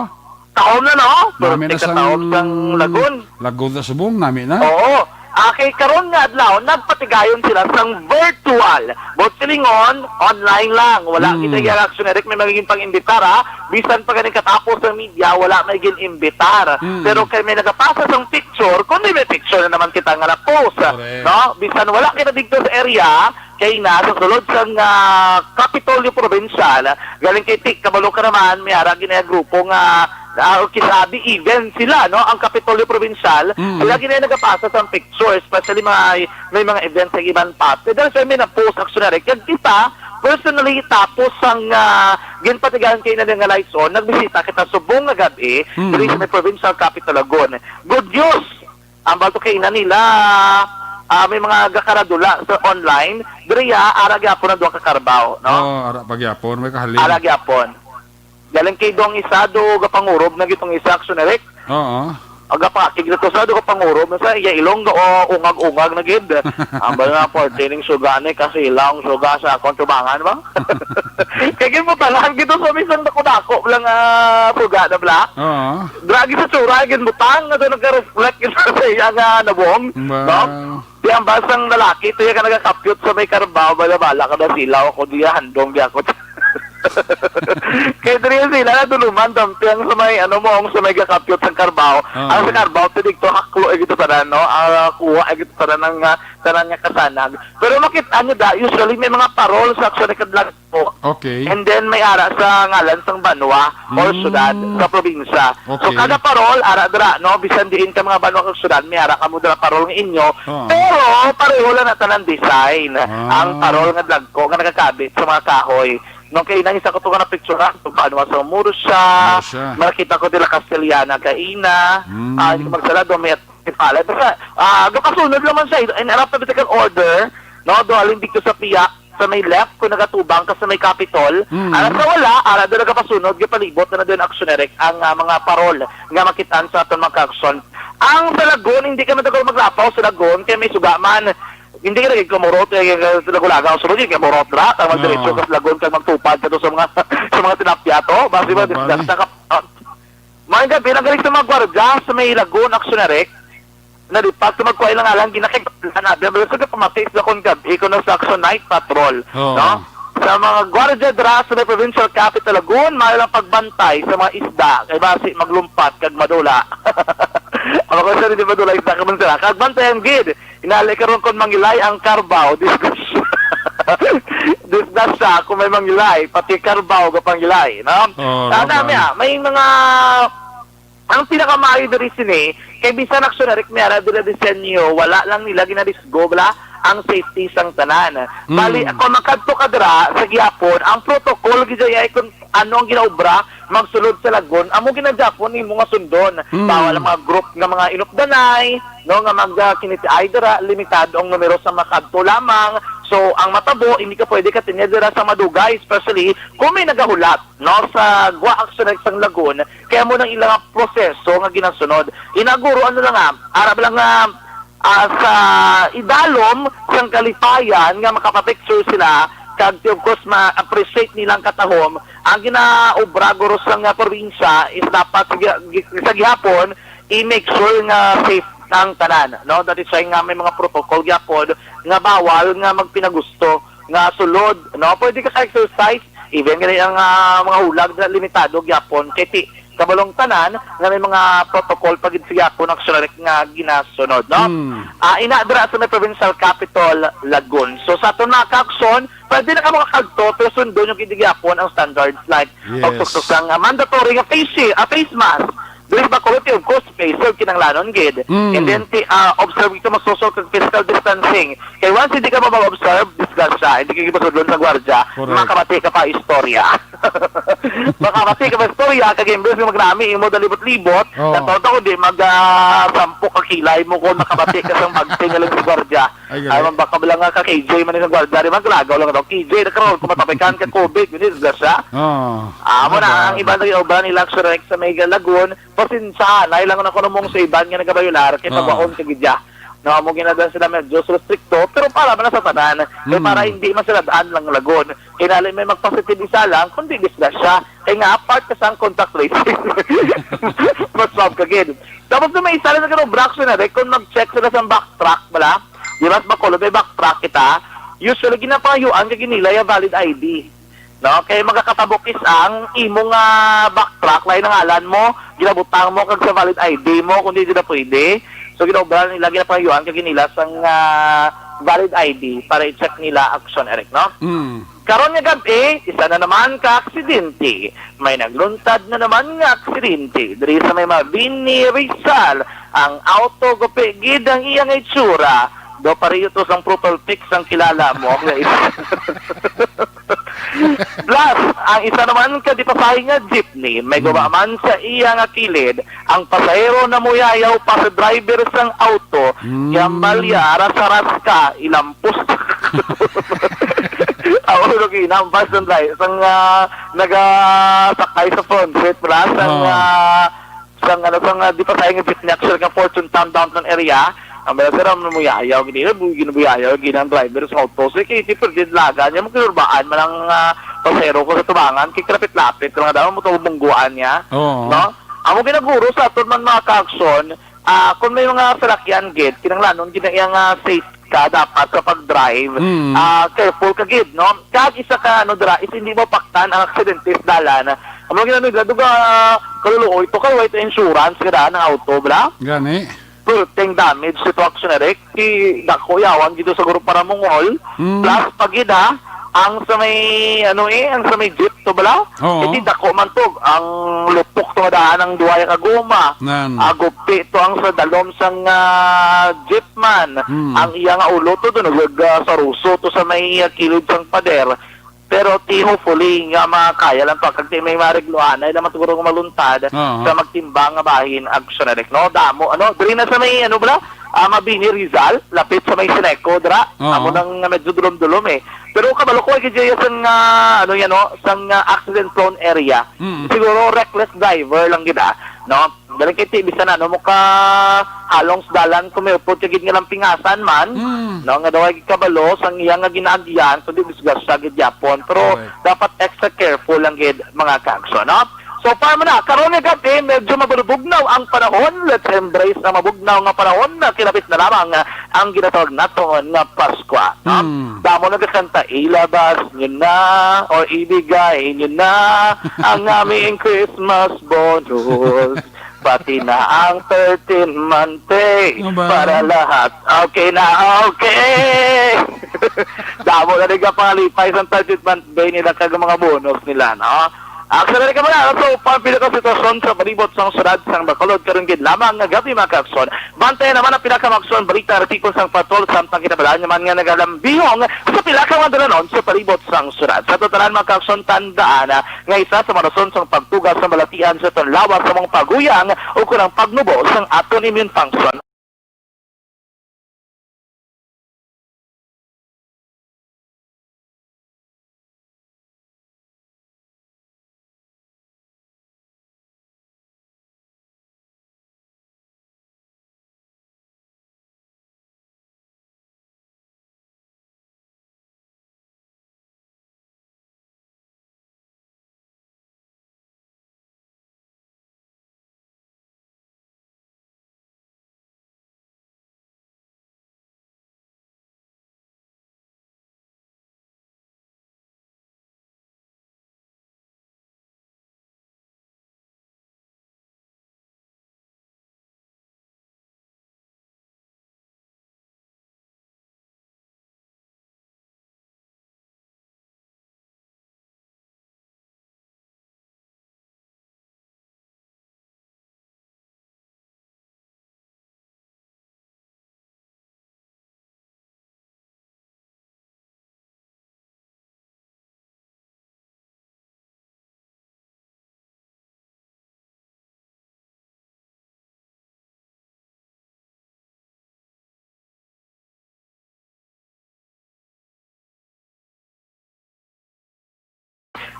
Taom na, no? Nami na Perti ka sang taom sang Lagun. Lagun na subong, nami na. Oo. Ah, kay karon nga adlaw, nagpatigayon sila sang virtual. But silingon, online lang. Wala Hmm. kita iya Action Direct, may magiging pang-imbitar, ha? Bisan pa ganing katapos ng media, wala may gin-imbitar. Hmm. Pero kay may nagapasa sang picture, kundi may picture na naman kita nga na-post, Correct. no? Bisan wala kita dito sa area, kay na sa sulod sang, ah, Kapitolyo Provincial, galing kay Tik, kabalo ka naman, may ara ginaya grupo nga, ah, kisabi, even sila, no, ang Kapitolyo Provincial, Mm. lagi na nagapasa sang picture, especially mga, may mga events sa iban pa. Pero sa may na-post, actually, kag kita, personally, tapos sang, ah, ginpatigayon kay na nga lights on, nagbisita kita subong nga gab-i, Mm. diri sa may Provincial Capital, Lagun. Good news! Ang bato kay ina nila, ah, may mga gakaradula sa online. Diri, ah, ara gyapon ang duha ka karbaw, no? Oo, ara pa gyapon, may kahalin. Ara gyapon. Galing kay dong isa, do gapangurob na gitong isa, Action Eric. Oo. Aga pa, kay gito sa do gapangurob na sa iya ilong, o, ungag-ungag na gid. Ang bala na, pertaining suga ni, kasi ilang suga sa akong tubangan ba? Kay gid mo tanan, gito sa misang dako-dako lang, ah, suga na bla. Oo. Dragi sa tsura, ginbutang nga daw nagka-reflect yun sa iya nga nabong, Ba. no? Di ang basang lalaki, ito yung ka nagakapyot sa may karbaw, bala-bala ka na silaw, ako di handong di ako. Kaya diri yung sila, naduluman, dampiang sa may, ano mo, ang sa may gakapyot sa karbaw. Oo. Ang sa karbaw, tinig to, haklo, eh, gito tanan, no? Ang, ah, kuha, eh, gito tanan ng, ah, tanan nga kasanag. Pero makita nyo da, usually may mga parol sa aksyon ni Kadlag po. Okay. And then may ara sa ngalan sang banwa or Mm. syudad sa probinsya. So, Okay. kada parol, ara dira, no? Bisan diin ka mga banwa kag syudad, may ara kamo dira parol nga inyo. Oo. Pero pareho lang na tanan design. Ah. Ang parol nga dagko nga nagakabit sa mga kahoy. No, kay nang isa ko to nga napicturan, kung paano sa Murcia, Murcia. Nakita ko dila Castellana kaina. Mm. Ah, hindi ko magsala, doon may at-, may palay. Basta, ah, gapasunod lang man siya. In alphabetical order, no? Doon, alin dito sa piyak, sa may left, kung nagatubang ka sa may Capitol. Mm. Ara sa wala, ara doon nagapasunod, gapalibot na na doon action direct ang, ah, mga parol nga makitaan sa aton mga action. Ang sa Lagun, hindi ka matagal maglapaw sa Lagun, kay may suga man. Hindi ka naging kamurot, kay sa Lagulaga, sunod yung kamurot, ra? Kang magdiretso Oo. ka sa Lagun, kang magtupad ka to sa mga, sa mga tilapia to. Basi ba, Mabali. disgrasya ka. Ah, mga gabi, nagaling sa mga gwardiya sa may Lagun, action direct. Nalipat sa magkuha lang alang ginakig-, na, na, na, sa pamatis na kung gabi, kung sa action night patrol, Oo. no? Sa mga gwardiya dra sa may provincial capital Lagun, may lang pagbantay sa mga isda, kay basi maglumpat kag madula. Ang mga isda, hindi madula, isda ka man sila. Kag bantayan gid, inali karon kon mangilay ang karbaw, disgrasya. Disgrasya kung may mangilay, pati karbaw gapangilay, no? Oh, Sana Roman. niya, may mga, ang pinakamaayo diri sini, kay bisan action direct may ara dira disenyo, wala lang nila ginarisgo, bala, ang safety sang tanan. Mm. Bali, kung makadto ka dira sa gihapon, ang protocol gid ay kung ano ang ginaobra, magsulod sa Lagun, amo ginagapon nimo nga sundon. Mm. Bawal ang mga group nga mga inupdanay, no, nga mag, ah, kinitiay dira, limitado ang numero sa makadto lamang. So, ang matabo, hindi ka pwede katinga dira sa madugay, especially kung may nagahulat, no, sa Gwa Action Direct sang Lagun, kaya mo nang ilang proseso nga ginasunod. Inaguro, ano lang, ah, arab lang, ah, ah, sa idalom sang kalipayan nga makapapicture sila, kag, of course, ma-appreciate nilang katahom ang ginaobra guro sang, ah, probinsya is dapat sa gi-, gi-, sa gihapon i-make sure nga safe ang tanan, no? That is why nga may mga protocol gyapon nga bawal nga magpinagusto nga sulod, no? Pwede ka sa exercise, even gani ang, ah, mga hulag na limitado gyapon kay ti-, kabalong tanan nga may mga protocol pa gid sa gyapon actually nga ginasunod, no? Hmm. Ah, ina dira sa may provincial capital, Lagun. So, sa aton mga kaaksyon, pwede na ka makakadto, pero sundon yung gid gyapon ang standards like Yes. pagtuktok sang, ah, mandatory nga face shield, ah, face mask, Diri sa Bacolod, of course, face shield kinahanglanon gid. Mm. And then, ti-, ah, observe kita mag-social kag physical distancing. Kay once hindi ka mo mag-observe, disgrasya, hindi ka gipasudlon sa gwardiya, Correct. Makabati ka pa istorya. Makabati ka pa istorya, kag imbes nga magnami, imo dalibot-libot, Oo. nataon ta kundi mag, ah, sampo ka kilay mo kung makabati ka sang bagting nga lang sa gwardiya. Ay, gali. Ay, man baka lang nga ka K J man sa gwardiya, di man, galagaw lang daw. K J, na karon, kung matapikan ka COVID, yun, disgrasya. Oo. Amo na, Aba, ang iba aba. nag-iobra ni Luxury sa may Lagun, pasensya, naay lang na kuno mong sa iban nga nagabayular, kay Ah. pagwaon ka gid ya. No, amo ginadan sila medyo restricto, pero para man sa tanan, kay Hmm. para hindi man sila daan lang Lagun. Kinali may magpositive isa lang, kundi disgrasya. Kay nga, part ka sang contact tracing. Mas mab ka gid. Tapos na may isa lang na kinobra, actually, na, kung mag-check sila sa backtrack, bala, di ba, sa Bacolod, may backtrack kita, usually, ginapangayuan ka ginila yung valid I D. No? Kay magakatabukis ang imo nga backtrack, lain ang ngalan mo, ginabutang mo kag sa valid I D mo, kung di, di na pwede. So, ginobra nila, ginapangayuan kag ginila sang, ah, valid I D para i-check nila action, Eric, no? Mm. Karon nga gab-i, isa na naman ka aksidente. May nagluntad na naman nga aksidente diri sa may Mabini, Rizal. Ang auto, gupi gid ang iya nga itsura. Do pareho to sang Purple Pix ang kilala mo, guys. Plus, ang isa naman ka di pasahe nga jeepney, may Hmm. guba man sa iya nga kilid, ang pasahero namuyayaw pa sa driver sang auto, Hmm. yambalya, aras-aras ka, ilampos. Ang ulo ginampas ng driver, sang, ah, nagasakay sa front seat, plus ang, Ah. ah, sang, ano, sang, ah, di pa sa inyo, Disney Action nga Fortune Town downtown area. Ang mga sir, ang muyayaw, gini, bu-, ginabuyayaw, gini ang driver sa auto. So, kay, di, pero din laga niya, magkinurbaan man ang, ah, pasero ko sa tubangan, kay kalapit-lapit, lang daw, mo ito bungguan niya. Oo. No? Amo ginaguro sa aton man mga ka-action, ah, kung may mga salakyan, gid, kinanglanon, gina-, iyang, ah, safe ka dapat sa pag-drive, Mm. ah, careful ka gid, no? Kag isa ka, ano, dira, is hindi mo paktan ang aksidente sa dalan. Amo ginano, gado ka, kaluluoy to, kay way to insurance ka daan ang auto, bla? Gani. Perting damage sa to action, Eric. Di dako yawan gid to sa grupo para mungol. Mm. Plus, pag gid, ha, ang sa may, ano eh, ang sa may jeep to, bla? Oo. Hindi dako man to. Ang lupok to nga daan ang duwa ka goma. Nan. Ah, gupi to ang sa dalom sang, ah, jeep man. Hmm. Ang iya nga ulo to doon, nag-, ah, saruso to sa may, ah, kilid sang pader. Pero ti, hopefully nga makaya lang to. Kag ti may marigluanay naman siguro nga maluntad Oo. sa magtimbang nga bahin, action, Eric, no? Damo, ano? Diri na sa may, ano bala? Ah, Mabini, Rizal, lapit sa may Sineco, dira. Oo. Amo nang medyo dulom-dulom, eh. Pero kabalo ko, ay, kay Jay, sang, ah, ano yan, no? Sang, ah, accident-prone area. Mm. Siguro reckless driver lang gid, ah, no? Dali kay ti, bisan ano mo ka halong sa dalan, kung may upod ka gid nga lampingasan man, Mm. no, nga daw ay kabalo sang iya nga ginaagyan, kundi disgrasya gid yapon. Pero Correct. dapat extra careful lang gid, mga kagso, no? So, far mo na, karon nga gabi, medyo mabulubugnaw ang panahon. Let's embrace ang mabugnaw nga panahon na kinapit na lamang, ah, ang ginatawag naton nga Paskwa, no? Hmm. Damo nagakanta, "Ilabas nyo na, o ibigay nyo na ang aming Christmas bonus. Pati na ang thirteenth month pay Ano ba? para lahat. Okay na, okay!" Damo na nagapalipay sa thirteenth month pay nila kag mga bonus nila, no? Action na rin ka muna. So, pang pinaka sitwasyon sa palibot sang syudad sang Bacolod, karon gid lamang nga gabi, mga kaakson. Bantayan naman ang pinaka maaksyon balita, report sang patrol, samtang kita balaan naman nga nagalambihong sa pila ka mga dalanon sa palibot sang syudad. Sa totalan, mga kaakson, tandaan, ah, nga isa sa mga rason sang pagtuga sa balatian sa aton lawas sa mga paguyang o kon ang pagnubo sang aton immune function.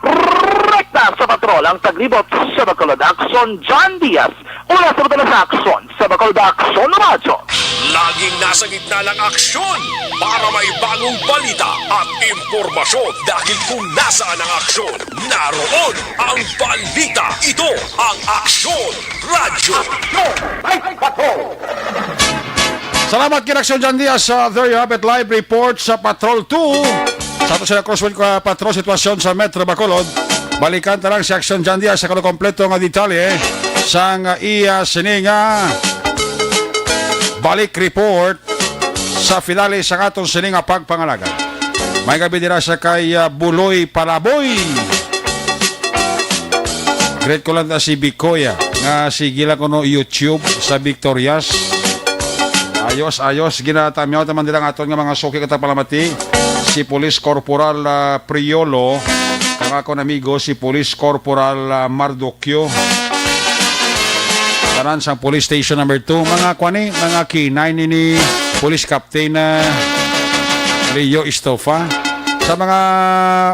Rekta sa patrol ang taglibot sa Bacolod, Aksyon John Diaz. Una sa madala sa Aksyon sa Bacolod, Aksyon Radyo. Laging nasa gitna ng aksyon para may bagong balita at impormasyon, dahil kung nasaan ang aksyon, naroon ang balita. Ito ang Aksyon Radyo. Salamat kay Aksyon John Diaz. Uh, there you have it, live report sa Patrol two. Sa ato sila crosswind, uh, patrol sitwasyon sa Metro Bacolod. Balikan ta lang si Aksyon John Diaz sa kompleto nga detalye sang, uh, iya sini nga balik report sa finale sa aton sini nga pagpangalaga. May gabi dira sa kay, uh, Buloy Palaboy. Greet ko lang ta si Bikoy, ah, nga sige lang kuno YouTube sa Victorias. Ayos, ayos. Ginatamyaw naman nila ang aton nga mga suki kag palamati. Si Police Corporal, ah, Priolo, ang akon amigo, si Police Corporal, ah, Mardoquio. Tanan sang Police Station Number Two, mga kwani, mga kinay nini, Police Captain, ah, Leo Estofa. Sa mga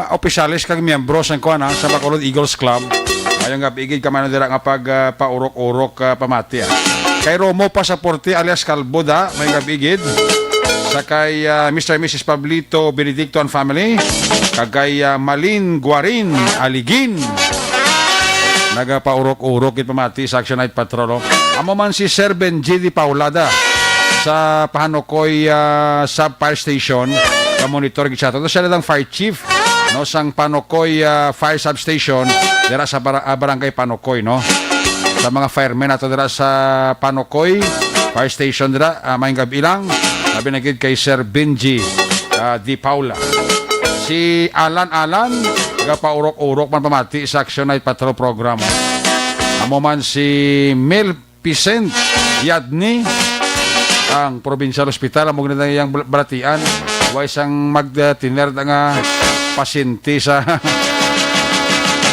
opisyales kag miyembro sang kuan, ha, sa Bacolod Eagles Club, mayong gabi gid kamo dira nga pag, ah, paurok-urok, ah, pamati, ah. Kay Romo Pasaporte alias Kalbo da, mayong gabi gid. Sa kay, ah, Mister and Missus Pablito Benedicto and family, kag kay, ah, Malin Guarin Aligin. Nagapaurok-urok gid pamati sa Action Night Patrol, oh. Amo man si Sir Benji Di Paulada sa Pahanukoy, ah, Sub Fire Station. Ka-monitor gid siya. Tapos siya lang fire chief, no, sang Panukoy, ah, Fire Substation dira sa bara-, ah, Barangay Panukoy, no. Sa mga firemen ato dira sa Panukoy Fire Station dira, ah, mayong gabi lang. Labi na gid kay Sir Benji, ah, Di Paula. Si Alan Alan, nagapaurok-urok man pamati sa Action Night Patrol Program. Amo man si Mel Picent Yadni, ang Provincial Hospital, amo gid ang iyang bal-, balatian. Way sang mag-, uh, tiner nga pasyente sa,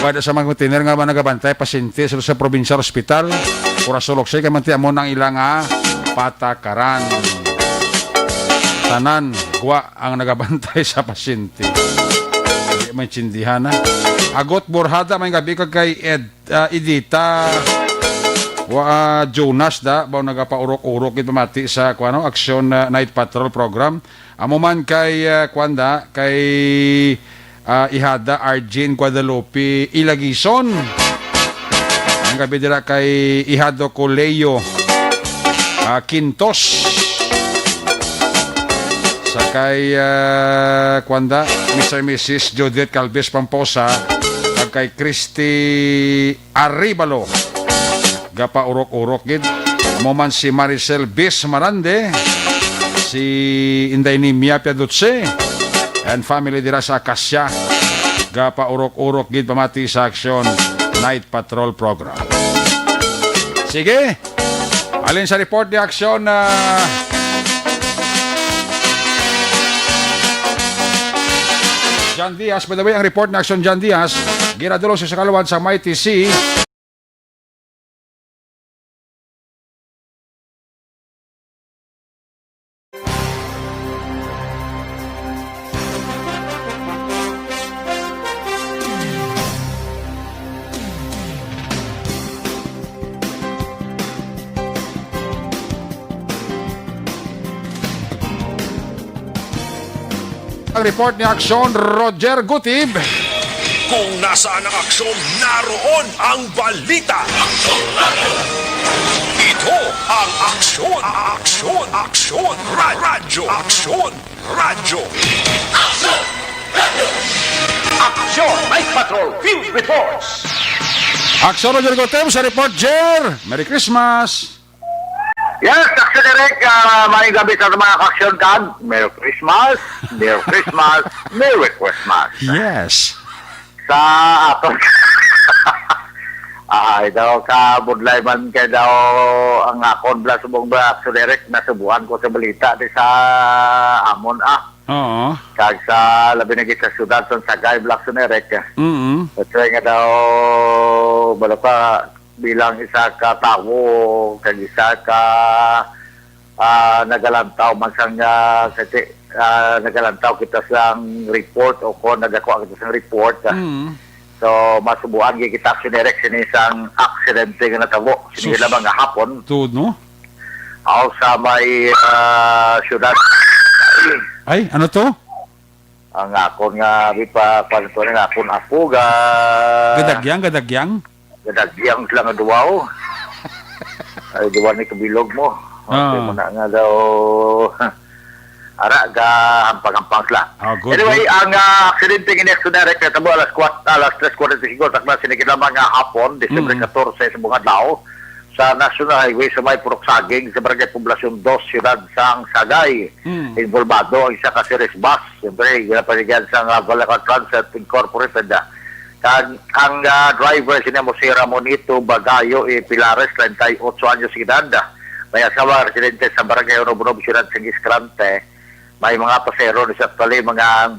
way da sa mag-tiner nga nagabantay pasyente sa, sa Provincial Hospital. Pura sulok siya, kay manti amo nang ilang, ah, patakaran. Tanan, gwa ang nagabantay sa pasyente. Di maintindihan, ha. Agot Borhada, mayong gabi kag kay Ed ah, Edita, wa, ah, Jonas da, ba nagapaurok-urok gid pamati sa, kuno, Action, ah, Night Patrol Program. Amo man kay, ah, kuan da, kay, ah, Ihada Arjin Guadalupe Ilagison. Ang gabi dira kay Ihado ko Leo, ah, Quintos. Sa kay, ah, kuan da, Mister and Missus Judith Calves Pamposa, kag kay Christy Arevalo. Gapaurok-urok gid. Amo man si Maricel Bis Marande, si Inday Nimia Piadutse, and family dira sa Acacia. Gapaurok-urok gid pamati sa Action Night Patrol Program. Sige. Alin sa report ni Action, ah, John Diaz? By the way, ang report ni Action John Diaz, ginadulong sa Sakaluan sa Mighty C. Ang report ni Action Roger Gutib. Kung nasaan ang aksyon, naroon ang balita. Ito ang Aksyon, Aksyon, Aksyon, Ra-, Radyo, Aksyon, Radyo. Aksyon Night Patrol Field Reports. Aksyon Roger Gutib sa report, Jer. Merry Christmas. Yes, Aksyon Direk, ah, maayong gabi sa mga ka-aksyon kag Merry Christmas, Merry Christmas, Merry Christmas. Yes. Sa aton, ay daw, kabudlay man kay daw ang akon bala subong ba, Aksyon Direk, nasubuan ko sa balita di sa amon, ah. Oo. Kag sa labi na gid sa syudad sa Sagay, bala, Aksyon Direk. Mm. That's why nga daw, bala pa, bilang isa ka tawo, kag isa ka, ah, nagalantaw man sang, ah, kasi, ah, nagalantaw kita sang report o kon nagakuha kita sang report, ah, Mm. So, masubuan gyud kita, Action Eric, sini sang aksidente nga natabo sini Sus. lamang nga hapon. Tuod, no? Aw sa may, ah, syudad. Ay, ano to? Ang akon nga, di pa, kwan to, ang akon apo, ga- Gadagyang, gadagyang? Gadagyang sila nga duwa, oh. Ay, duwa ni kabilog mo. Ah. Okay mo na nga daw. Ara, ga hampang-hampang sila. Ah, good, Anyway, good. ang, ah, aksidente nga ni Action Eric natabo alas kwat-, alas tres kwarenta y cinco, takna sini lamang nga hapon, December Mm. katorse sa bunga adlaw, sa National Highway sa may Purok Saging, sa Barangay Poblacion dos, Siyudad sang Sagay. Mm. Involbado ang isa ka series bus. Siyempre, ginapaligyan sang, ah, Balacan Transit Incorporated. Kag ang, ah, driver sini mo si Ramonito Bagayo E. Pilares, treinta y ocho anyos edad. May asawa, residente sa Barangay Unob-Unob, Siyudad sang Escalante. May mga pasahero ni sa actually, mga,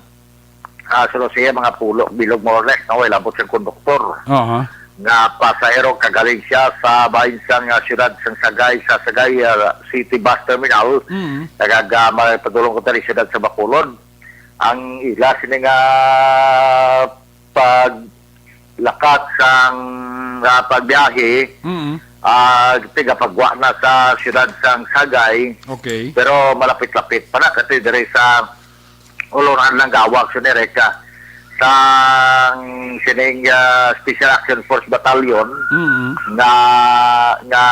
ah, suno siya, mga pulo, bilog more or less, no? Wala po siyang konduktor. Aha. Nga pasahero kagaling siya sa bahin sang, ah, siyudad sang Sagay, sa Sagay, ah, City Bus Terminal. Mm. Nagagamay padulong ko tali siyudad sa Bacolod. Ang ila sini nga paglakat sang, ah, pagbiyahe, Mm. ah, tigapagwa na sa siyudad sang Sagay. Okay. Pero malapit-lapit pa na kasi diri sa Uluran lang gawag, Sir Eric, ah, sang sining, ah, Special Action Force Battalion Mm. nga, nga,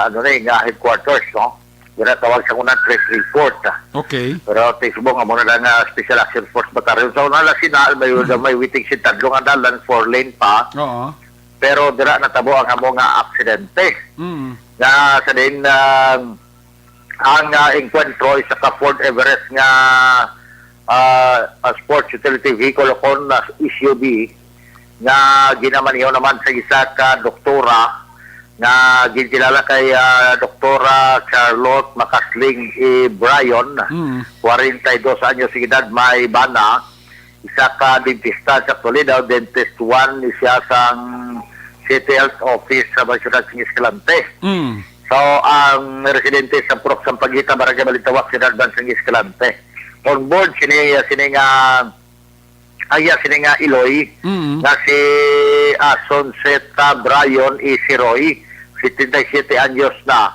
ano ni, nga headquarters, no? Ginatawag sa una, Tres Report, ah. Okay. Pero Facebook nga muna lang nga Special Action Force Battalion. Sa una lang sina, may, Mm. may waiting shed, tadlo nga dalan, four lane pa. Oo. Pero dira natabo ang amo nga aksidente. Mm. Nga sa din, ah, ang, ah, engkwentro, isa ka Ford Everest nga, ah, ah, sports utility vehicle o kon, ah, S U V nga ginamaneho naman sa isa ka doktora nga ginkilala kay, ah, Doktora Charlotte Macasling E. Bryan, Mm. kwarenta y dos anyos edad, may bana, isa ka dentista sa Toledo, dentist one, siya sang City Health Office sa may siyudad sing Escalante. Mm. So, ang residente sa Purok Sampaguita, Barangay Balintawak, Siyudad Bansang Escalante. On board, sini, sini nga, ay, sini nga Iloy, Mm. nga si Asonceta Bryan E. Siroy, setenta y siete anyos na.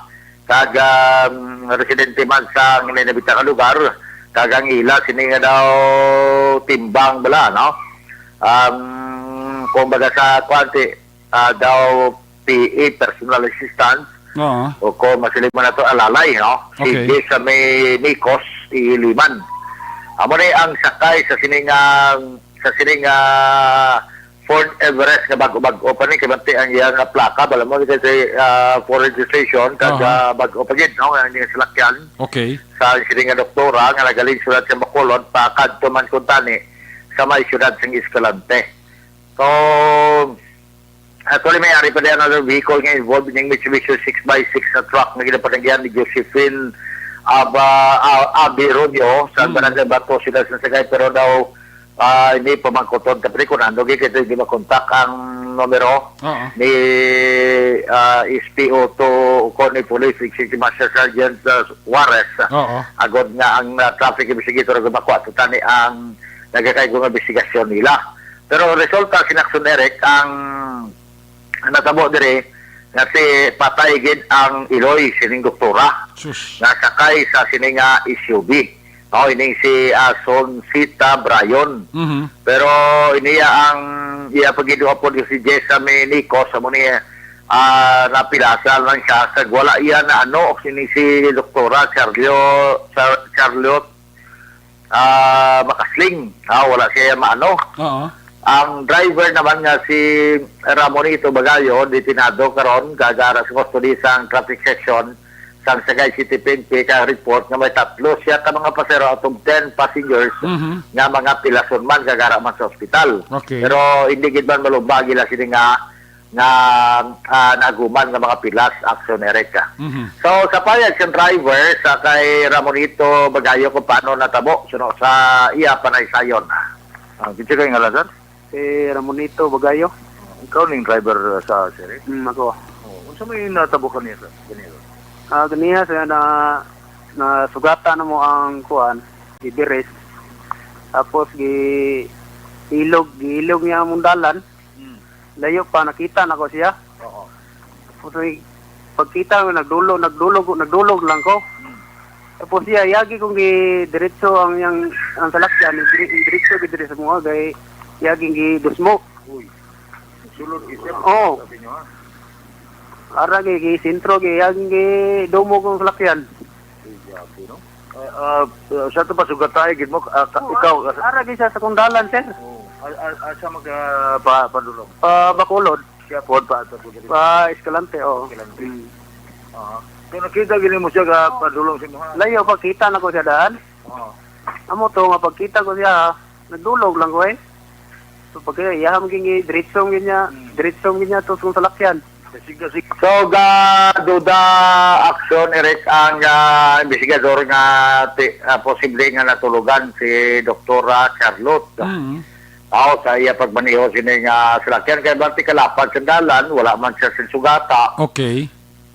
Kag, um, residente man sa nabitang nga lugar, kag ang ila, sini nga daw timbang bala, no? Um, kumbaga sa, kwan, ti-, ah, daw P A, personal assistant, Oo. o kung masiling mo na to, alalay, no? Si Okay. Jessa May Nicos, Iliman. Amo ni ang sakay sa sining, ah, sa sining, ah, Ford Everest nga bago-bago pa ni, kay bantay ang iya nga plaka, bala mo, kasi, ah, for registration, kag, Aha. ah, bago pa gid, no? Ang iyang salakyan. Okay. Sa sining nga doktora, nga nagaling siyudad sa Bacolod, pakadto man kuntani sa may siyudad sang Escalante. So, actually, may ari pa din another vehicle nga involved ning Mitsubishi six by six na truck nga ginapanagyan ni Josephine Aba-, ah, Abi Rubio sa Hmm. Barangay Bato, Siyudad sa Sagay, pero daw, ah, hindi pa magkuton ka, pre, kung ano, kaya hindi makontak ang numero Oo. ni, ah, S P O two, ko ni Police Executive Master Sergeant, ah, Juarez. Oo. Agod nga ang, ah, traffic investigator nga makuha sa tani ang nagakaigo nga investigasyon nila. Pero resulta, Sir Action Eric, ang natabo diri nga si patay gid ang iloy sining doktora Sus. nga sakay sa sini nga S U V. Mao ining si Asoncita Brayon. Mhm. Pero iniya ang iya pagidua po si Jessa Menicos, amo ni, ah, napilasan lang siya. Kag wala iya na ano, sini si Doktora Charlio-, Char-, Charlotte ah, Makasling. Ah, wala siya maano. Oo. Ang driver naman nga si Ramonito Bagayo, detenado karon, kag ara sa kustodiya sang traffic section sang Sagay City P N P, kag report nga may tatlo siya ka mga pasero out of ten passengers Mhm. nga mga pilason man, kag ara man sa ospital. Okay. Pero hindi gid man malumba gila sini nga nga, ah, naguman nga mga pilas, Action Eric, ah. Mhm. So, sa payag sang driver, sa kay Ramonito Bagayo, kung paano natabo, suno sa iya panaysayon. Ah, kinsa kay ngalan, sir? Si Ramonito Bagayo. Ikaw ning driver sa sir, eh? Mm, ako. Oh, unsa may natabo kaniya, sir? Kaniya, sir? Ah, ganiha, sir, na, nasugatan na mo ang kuan, gibiris. Tapos, gi-, ilog, giilog niya among dalan. Layo pa, nakita na ko siya. Oo. Tapos may pagkita, nagdulog, nagdulog, nagdulog lang ko. Hmm. Tapos siya, yagi kong gi-, diretso ang, yang, ang salakyan, dire-, diretso, gi-, diretso mo, kay yaging gi-dusmo. Uy. Sulod, isa. Oo. Sabi niyo, ha? Ara, gi-, gi-, sentro, gi-, yaging gi-, dumo kong salakyan. Ay, grabe, no? Ah, ah, sa ito pa, sugatay, gid mo, ah, ka-, ikaw, ah, ara, gi-, siya sa kong dalan, sir. Oo. Ah, ah, ah, sa mag, ah, pa, padulong? Pa Bacolod. Siya po, pa, pa, pa, Pa Escalante, oo. Escalante. Mm. Aha. So, nakita gini mo siya ka padulong sa mga? Layo, pagkita na ko siya daan. Oo. Amo to nga pagkita ko siya, nagdulog lang ko eh. So, pag iyaham gini, diretsong gini niya, Mm. diretsong gini niya to sa salakyan. Sige, sige. So, ga duda aksyon, Eric, ang, ah, investigador nga ti-, ah, posible nga natulugan si Doktora Charlotte. Mm. Aw, sa iya pagmaneho sini nga salakyan, kay bati kalapad sa dalan, wala man siya sinsugata. Okay.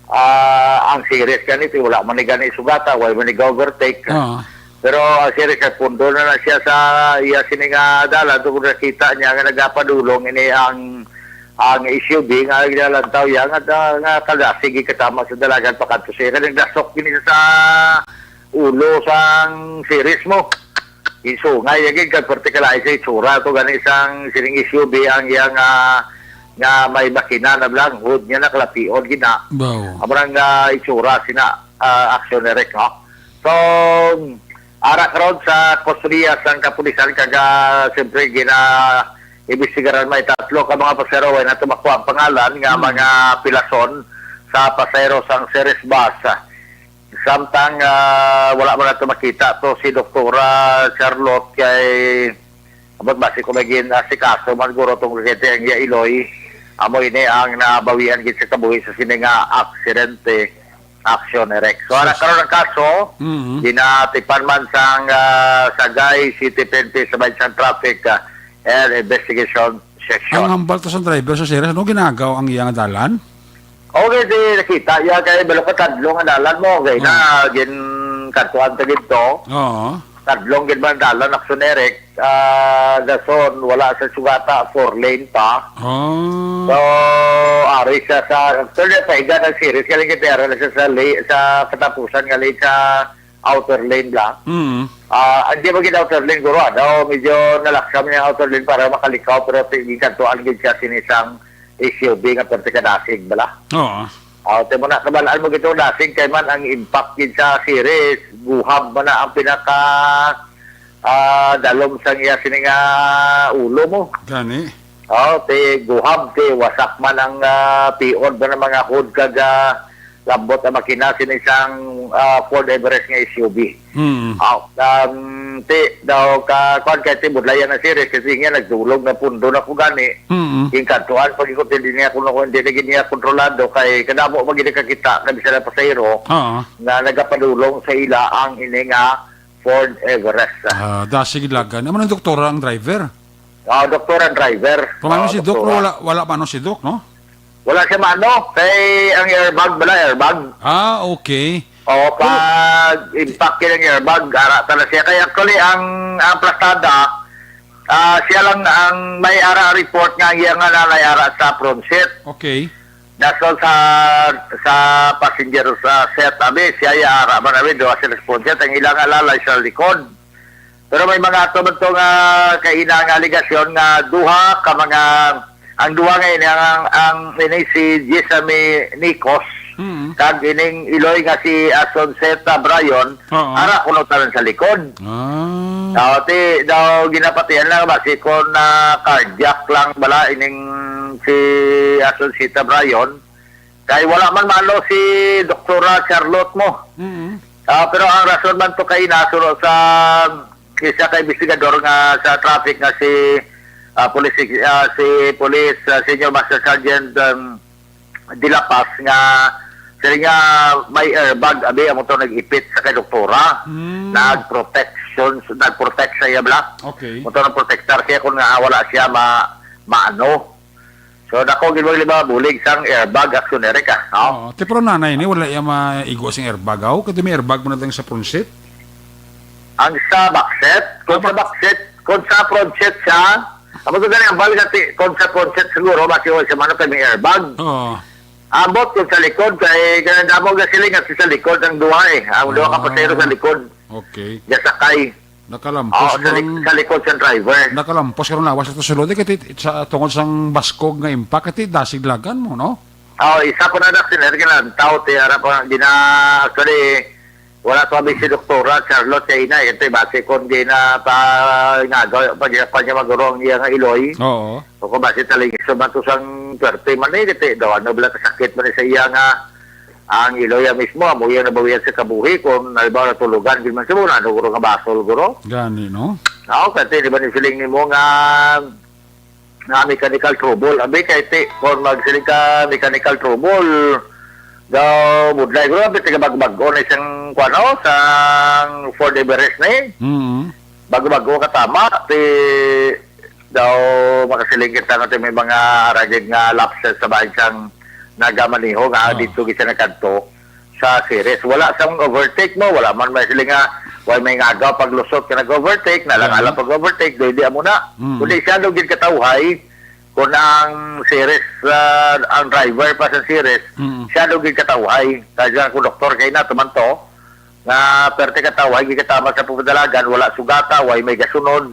Ah, ang series gani, ti wala man ni gani sugata, wala man ni overtake. Ah. Pero ang series kay pundo na na siya sa iya sini nga dalan, tungod nakita niya nga nagapadulong ini ang, ang S U V nga ginalantaw iya nga, nga, nga taga, sige, katama sa dalagan pakadto siya. Kay nagdasok gini sa ulo sang series mo. Ginsungay, ya gid, kag particular sa itsura to gani sang sining S U V ang iya nga, nga may makina na lang, hood niya na kalapion gina. Wow. Amo nang, ah, itsura sina, ah, aksyon ni Rick, no? So, ara karon sa kustodiya sang kapulisan kag, ah, siyempre gina imbestigaran may tatlo ka mga pasahero, way na tumakwa ang pangalan nga Mm. mga pilason sa pasahero sang Ceres bus. Samtang, ah, wala man nato makita to si Doktora Charlotte kay, ambot, basi ko may gin-, ah, si kaso man guro tong kay ang iya iloy. Amo ini ang nabawian gid sa kabuhi sa sini nga aksidente, aksyon, Eric. So, ara Sus- karon ang kaso, Mhm. ginatipan man sang, ah, Sagay City P N P sa may sang traffic, ah, and investigation section. Ang hambal to sa driver sa Ceres, no, ginagaw ang iya nga dalan? Okay, di nakita iya kay balo ka tadlong ang dalan mo, kay na Oh. gin kantuan ta gid to. Oo. Tadlong gid man dalan, aksyon, Eric. Ah, dason, wala sa sugata, four lane pa. Oh. So, ari siya sa, actually, pahiga ng series, galing kita, ara na siya sa, li-, sa katapusan, galing sa outer lane bla. Mm. Ah, hindi mo gid outer lane, guro, ano, medyo nalaksam niya ang outer lane para makalikaw, pero ti-, gikantuan gid siya sinisang S U V nga perti ka dasig bala. Oo. Ah, ti mo na, kabalaan mo gid ang dasig kay man ang impact gid sa series, guhab man na ang pinaka, ah, dalom sang iya sini nga ulo mo. Gani. Oh, ti guhab, ti wasak man ang, ah, piod man ang mga hood kag, ah, lambot ang makina sini sang, ah, Ford Everest nga S U V. Mm. Ah, um, ti daw ka, kuwan, kay ti budlayan na series, kasi nga nagdulog na pundo na ko gani. Mm. Yung kantuan, pag ikot, hindi niya kuno, hindi na gid niya kontrolado, kay kadamo man gid kakita, na bisan ang pasahero, Oo. nga nagapadulong sa ila ang ini nga Ford Everest. Ah, dasig ilagan. Amo nang doktora ang driver? Ah, doktor ang driver. Pamano Ah, si Doc, doktora. Wala, wala pa, ano, si Doc, no? Wala siya maano. Kay ang airbag, wala airbag. Ah, okay. O, pag impact yun ang airbag, ara tala siya. Kaya actually, ang, ang plastada, ah, siya lang ang may ara report nga ang iya nga nanay ara sa front seat. Okay. That's all sa, sa passenger sa seat. Abi, siya ya ara man, abi, duha sila sa front seat. Ang ilang alalay sa likod. Pero may mga ato man to nga kaina nga alegasyon nga duha ka mga, ang duha nga ini, ang, ang ini si Jessamy Nicos, Mm. kag ining iloy nga si Asunceta Brayon, Oo. ara kuno tanan sa likod. Ah. Ah, ti, daw ginapatihan lang ba si kon, ah, cardiac lang bala ining si Asunceta Brayon. Kay wala man malo si Doktora Charlotte mo. Mm. Ah, pero ang rason man to kay nasuno sa isa ka investigador nga sa traffic nga si, ah, Police, ah, si Police, ah, Senior Master Sergeant, um, De La Paz nga sila nga may airbag, abi, amo to nag-ipit sa kay doktora. Mm. Nag-protection, nag-protect sa iya, bala. Okay. Amo to nag-protectar siya kung nga wala siya ma-, maano. So, dako gid wag lima bulig sang airbag, aksyon, Eric, ah, no? Oo, ti pero nanay ni, wala iya maigo sing airbag, aw? Kay may airbag mo na tayong sa front seat? Ang sa back seat, kung sa back seat, kung sa front seat siya, Tapos gani ang bal nga ti, kung sa concept siguro, basi wala siya man kay may airbag. Oo. Ambot kung sa likod, kay kanang damo nga sila nga sa likod ang duha eh. Ang duha ka pasahero sa likod. Okay. Gasakay. Nakalampas Oo, sa, lik- sa likod sa driver. Nakalampas karon lawas ito sulod eh, kay ti- sa tungod sang baskog nga impact, kay ti dasig lagan mo, no? Oh, isa pa na dak sila nga tawo ti ara pa gina actually wala pa mi si Doktora Charlotte kay ina ito base kon gina pa nga pa niya maguro ang iya nga iloy. Oo. O kung base taling iso man to sang swerte man eh, kati daw ano bala kasakit man sa iya nga ang iloy mismo amo iya nabawian sa kabuhi kung halimbawa natulugan gid man siya ano guro nga basol guro. Gani, no? Ako kati di ba ni feeling nimo nga nga mechanical trouble. Abi kay ti, kung magsiling ka mechanical trouble, daw budlay ko abi taga bagbag-o na isang kuano sang Ford Everest na eh. Mm. Bago-bago ka tama, ti daw makasiling kita nga ti may mga ragid nga lapses sa bahin sang nagamaneho nga Ah. dito gid siya nagkadto. sa series. Wala sang overtake mo, wala man may sila nga, wala may ngagaw paglusot ka nag-overtake, nalang-alang pag-overtake, do hindi amo na. Mm. Kundi siya daw gid katawhay, kung ang series, ah, ang driver pa sa series, Mm. siya daw gid katawhay. Kaya ang konduktor kay na, tuman to, nga perte katawhay, gid katama sa pagpadalagan, wala sugata, wala may gasunod,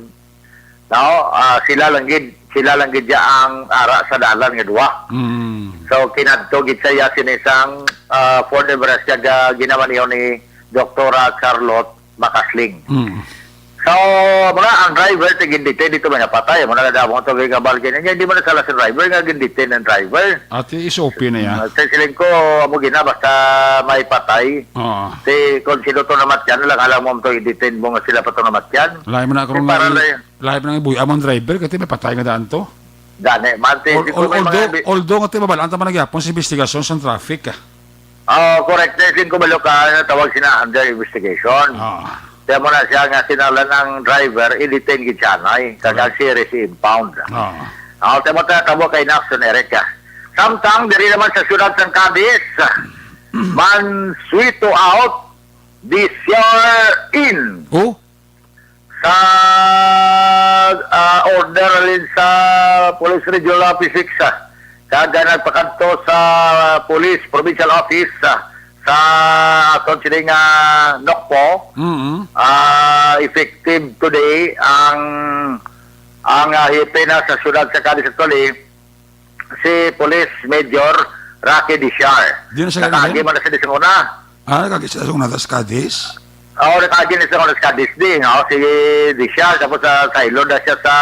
No? Ah, sila lang gid, sila lang gid ya ang ara sa dalan nga duha. Mm. So, kinadto gid sa iya sini sang, ah, Ford Everest nga ga-, ginamaneho ni Doktora Charlotte Macasling. Mm. So, muna ang driver ti gindetain dito may napatay. Muna nga damo to kay kabal kini niya, hindi man sala sa driver nga gindetain ang driver. Ati is O P na ya. Ah, sa siling ko, amo gina, basta may patay. Oo. Si, kung sino to namatyan, lang alam mo to i-detain mo nga sila pa to namatyan. Lain man ako Di nga para i-, lang yan. Lain man ang ibuhi among driver, kasi may patay nga daan to. Gani, man, ti-, Al-, di ko al-, may mga although, ibi- although nga ti mabalaan ta man nagyapon sa investigasyon sa traffic, ah. Oh, correct. Ti, sing ko balo ka, natawag sina under investigation. Ah. Kaya mo na siya nga sinalan ang driver, i-detain gid siya, nay. Kag ang Correct. Series i-impound. Ah. Oh, tama ta, tabo kay Naxon, Eric, ah. Samtang, diri naman sa siyudad sang Cadiz, Mansueto out, D C R in. Oh? Sa, ah, order halin sa Police Regional Office six, ah, kag, ah, nagpakadto sa Police Provincial Office, ah, sa aton sini nga Nocpo. Mm-mm. Ah, effective today ang, ang, ah, hepe na sa siyudad sa Cadiz actually, si Police Major Rocky Dishar. Di na siya Nakaagi kagahin? man na siya di sa una. Ah, nakaagi siya sa una, tas Cadiz? Oo, nakaagi na siya sa una sa Cadiz di. Oo, si Dishar, tapos sa Sailor na siya sa,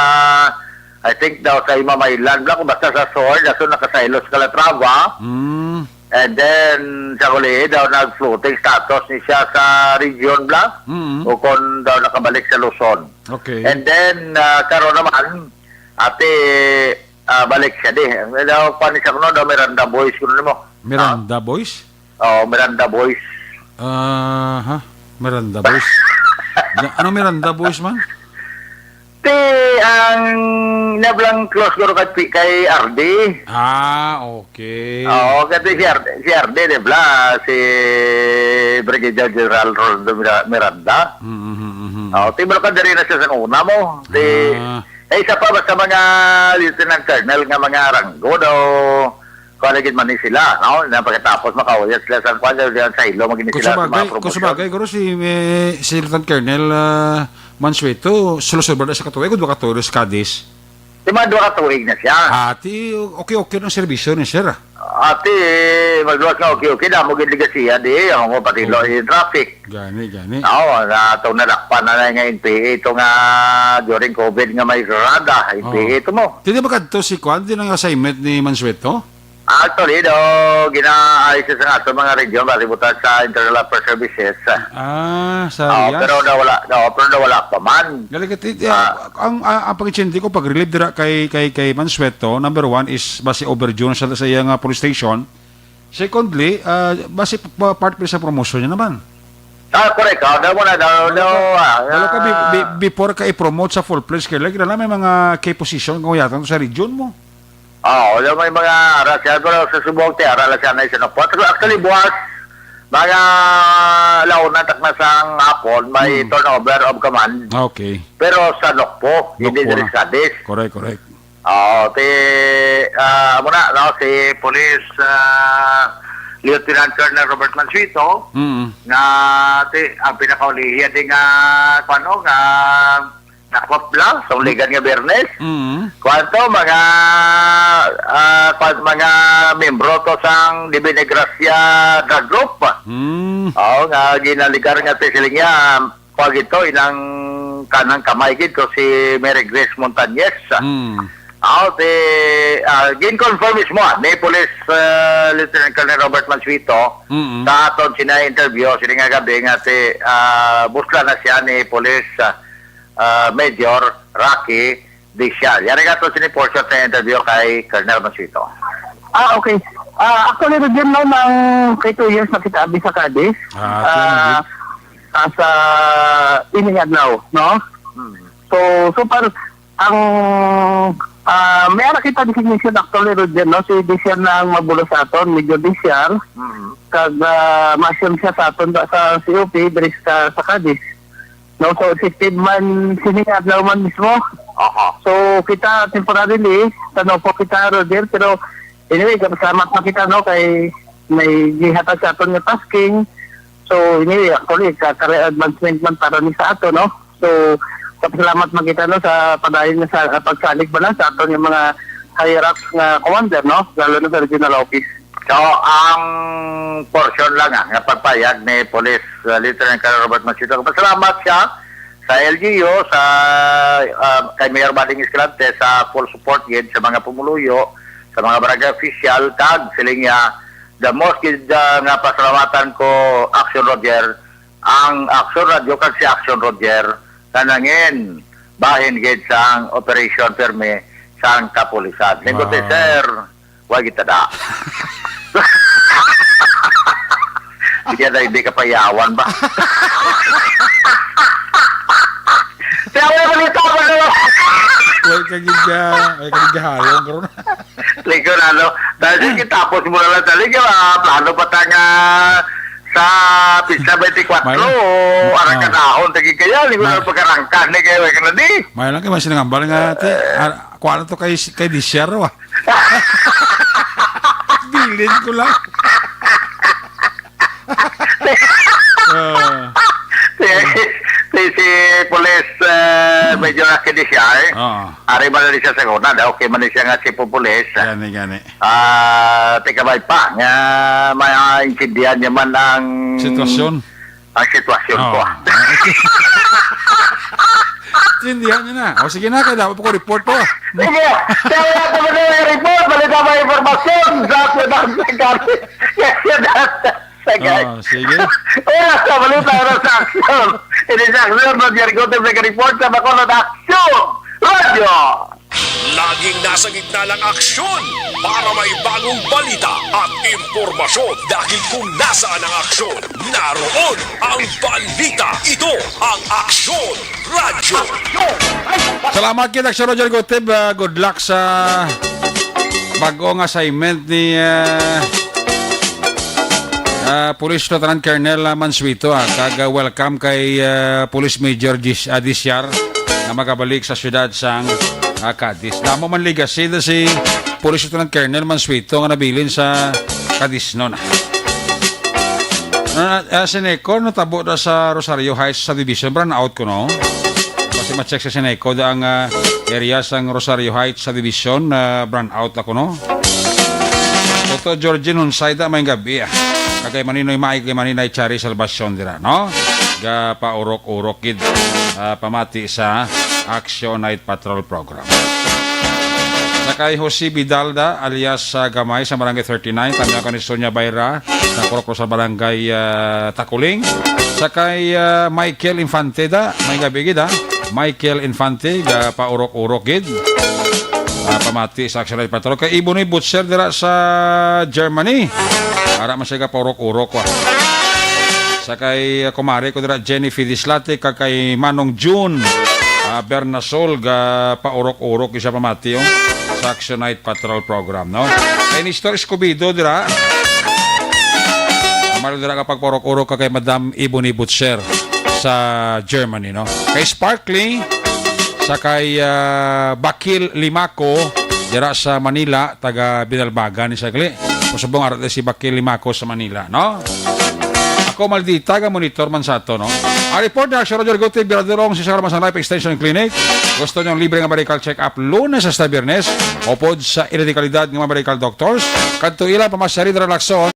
I think daw sa Imamaylan, bla, kung basta sa Sword, na so nakasailo sa Calatrava. Mm. And then, sa huli daw, nag-floating status ni siya sa region, bla, Mm. o kung daw nakabalik sa Luzon. Okay. And then, ah, karon naman, ate, ah, balik siya di. Ang daw, kuwan ni siya kuno, daw Miranda Boys kuno nimo. Miranda Boys? Oo, Miranda Boys. Ah, ha? Miranda Boys. Na, ano Miranda Boys man? Ti, ang nablang close ko kay, kay R D. Ah, okay. Oo, kasi si R D, si R D, di ba? Si Brigadier General Rolando Mira-, Miranda. Mm, mm, mm, mm. Oo, ti, balo ka diri na siya sa una mo. Ti, Ah. Eh, isa pa, basta mga lieutenant colonel nga mga ranggo daw, kuha lagi man ni sila, no? Na pagkatapos makauya sila sa kuha, daw diyan sa ilo, magini Kung sila sa mga sabagay, kung promosyon. sabagay, guro, si, eh, si Lieutenant Colonel, ah, Mansueto, sulusod ba na sa katuig o duha ka tuig sa Cadiz? Di ba, duha ka tuig na siya? Ah, ti, okay, okay ng serbisyo ni sir, ah. Ati, magluwas nga, okay, okay, damo gid liga siya, di, ang mo pati lo, Okay. yung traffic. Gani, gani. Oo, na itong nadakpan na nga N P A, ito nga during COVID nga may rada, N P A Oo. ito mo. Di, di ba kadto si Kwan, di nang assignment ni Mansueto? Actually, do, ginaayos sa nga sa mga region, bali buta sa Internal Affairs Services. Ah, sa Oo, Rias? pero daw wala, daw, pero daw wala pa man. Galing ka, ti-, ti-, Ah. ang, ang, ang pag-intindi ko, pag-relieve dira kay, kay, kay Mansueto, number one is basi overdue na sa, sa iya nga police station. Secondly, ah, basi pa-, part pa sa promotion niya naman. Ah, correct. Ah, daw mo na, daw, Wala daw, ka, ah, wala ka bi-, ah. bi-, before ka i-promote sa full-fledged career, kilala may mga key position kung yata sa region mo. Ah, wala may mga aral siya, pero sa subong ti, aral siya na isa na po. Actually, buwas, Mga launa, takna sang hapon, may Mm. turnover of command. Ah, okay. Pero sa Nokpo, hindi Nokpo diri na. Sa Cadiz. Correct, correct. Oo, ti, ah, amo na, no, si Police, ah, Lieutenant Colonel Robert Mansueto, Mm. nga ti, ang pinakaulihi di nga, kuwan, no, nga nakop lang, sa uligan nga Biyernes. Mm. Kuwan to, mga, ah, kuwan, mga membro to sang Divina Gracia drug group. Mm. Oo, nga ginaligar nga ti sila niya, pag ito, inang kanang kamay gid to si Mary Grace Montañez. Mm. Aw, ti, ah, gin-confirm mismo, ah, ni Police, ah, Lieutenant Colonel Robert Mansueto Mm. sa aton sina interview, sini nga gabi nga ti, ah, busla na siya ni Police, ah, ah, Major Rocky Dicial. Yari nga to sini portion sa interview kay Colonel Mansueto. Ah, okay. Ah, actually, Roger, no, nang kay two years na kita abi sa Cadiz. Ah, Ah, ah, sa ining adlaw, no? Hmm. So, so far, ang, ah, may ara kita designation actually, Roger, no? Si Dicial na ang mabulo sa aton, Major Dicial. Hmm. Kag, ah, ma-assume siya sa aton ba sa C O P, diri sa, sa Cadiz. No, so effective man sini nga adlaw man mismo. Aha. So kita temporarily, sa Nokpo kita, Roger, pero anyway, salamat na kita, no, kay may gihatag sa aton nga tasking. So anyway, actually, ka-career advancement man para ni sa ato, no. So, salamat man kita, no, sa padayon nga sa, pagsalig ba na sa aton nga mga higher ups nga commander, no, lalo na sa regional office. So, ang portion lang, ah, nga pagpayag ni Police, uh, Lieutenant Colonel Robert Mansueto, pasalamat siya sa L G U, sa, uh, kay Mayor Bading Escalante, sa full support gid sa mga pumuluyo, sa mga barangay official, kag siling niya, the most gid, uh, nga pasalamatan ko, Action Roger, ang Action Radio kag si Action Roger, nga nangin bahin gid sang operation pirmi sang kapulisan. Lingkod, ah, sir. Wa kita da. Di ka na, hindi ka payawan ba? Kaya wala balita ba na? Wala ka gid ka, wala ka gid ka halong, karon. Lingkod, ano? Dahil sige, tapos mo na lang, dali ka, ah, plano pa ta nga sa pista twenty-four, May-, o, arang ah. Ka dahon, tagi kaya, lingkod, May-, na pagkarangkan, ni kayo, wala ka na di. May lang kayo, mas sinangambal nga, te, ah, kuha na to kay, kay Dicial, ah. Bilin ko lang. Ah. Si, si, si Police, eh, Major Rocky Dicial, eh. Oo. Ari man na siya sa una, daw, okay man siya nga si Police. Gani, gani. Ah, tika, may pa, nga maintindihan niya man ang Sitwasyon. Ang sitwasyon ko. Oo. Intindihan niya na. O, sige na, kaya dapat ko report to. Sige, kaya ako na yung report, balita may impormasyon sa siyudad sa Cadiz. Sa siyudad sa Cadiz. Oo, sige. Una sa balita, una sa aksyon. Ini sa aksyon, Roger Gutierrez nag-report sa Bacolod Aksyon Radio. Laging nasa gitna ng aksyon para may bagong balita at impormasyon. Dahil kung nasaan ang aksyon, naroon ang balita. Ito ang Aksyon Radyo. Salamat kita, Sir Roger Gutib. Ah, good luck sa bagong assignment ni, ah, ah, Police Lieutenant Colonel, ah, Mansueto, ah. Kag, ah, welcome kay, ah, Police Major Dis-, ah, Diciar, nga magabalik sa siyudad sang, ah, Cadiz. Damo man legacy na si Police Lieutenant Colonel Mansueto nga nabilin sa Cadiz, no, na. Ah, ah, Seneco, natabo na sa Rosario Heights Subdivision, brownout ko, no? Basi ma-check sa Seneco, da ang, ah, area sang Rosario Heights Subdivision, ah, brownout ako, no? Toto Georgine Honsay, da, may gabi, ah. Kagay Maninoy Mai, kay Maninay Chari Salvacion, dira, no? Ga paurok-urok, gid, ah, pamati sa Action Night Patrol Program. Sa kay Jose Vidalda, alias, ah, Gamay, sa Barangay thirty-nine, tanya ko ni Sonia Bayra, sa Kurok sa Barangay, ah, Takuling. Sa kay, ah, Michael Infante da, may gabi gid, ha? Michael Infante, ga paurok-urok gid. Ah, pamati sa Action Night Patrol. Kay Ibon ni Butcher dira sa Germany. Ara man siya ga paurok-urok, wa. Sa kay, ah, kumare ko dira, Jenny Fidislate, kag kay Manong June, ah, Bernasol, ga paurok-urok, isa pamati, oh, sa Action Night Patrol Program, no? Kay Nestor Escobedo dira. Malo dira nga pagpaurok-urok ka kay Madam Ebony Butcher sa Germany, no? Kay Sparkly, sa kay, ah, Bakil Limaco, dira sa Manila, taga Binalbagan ni Sagli. Pasubong ara si Bakil Limaco sa Manila, no? Ako, Maldita, ga monitor man sa ato, no? Ang report ni Action Roger Gutib, Biradorong, si Sir Masang Life Extension Clinic. Gusto nyo libre nga medical check-up Lunes hasta Biyernes, upod sa ila di kalidad nga mga medical doctors. Kadto ila, pamasyari dira Lacson.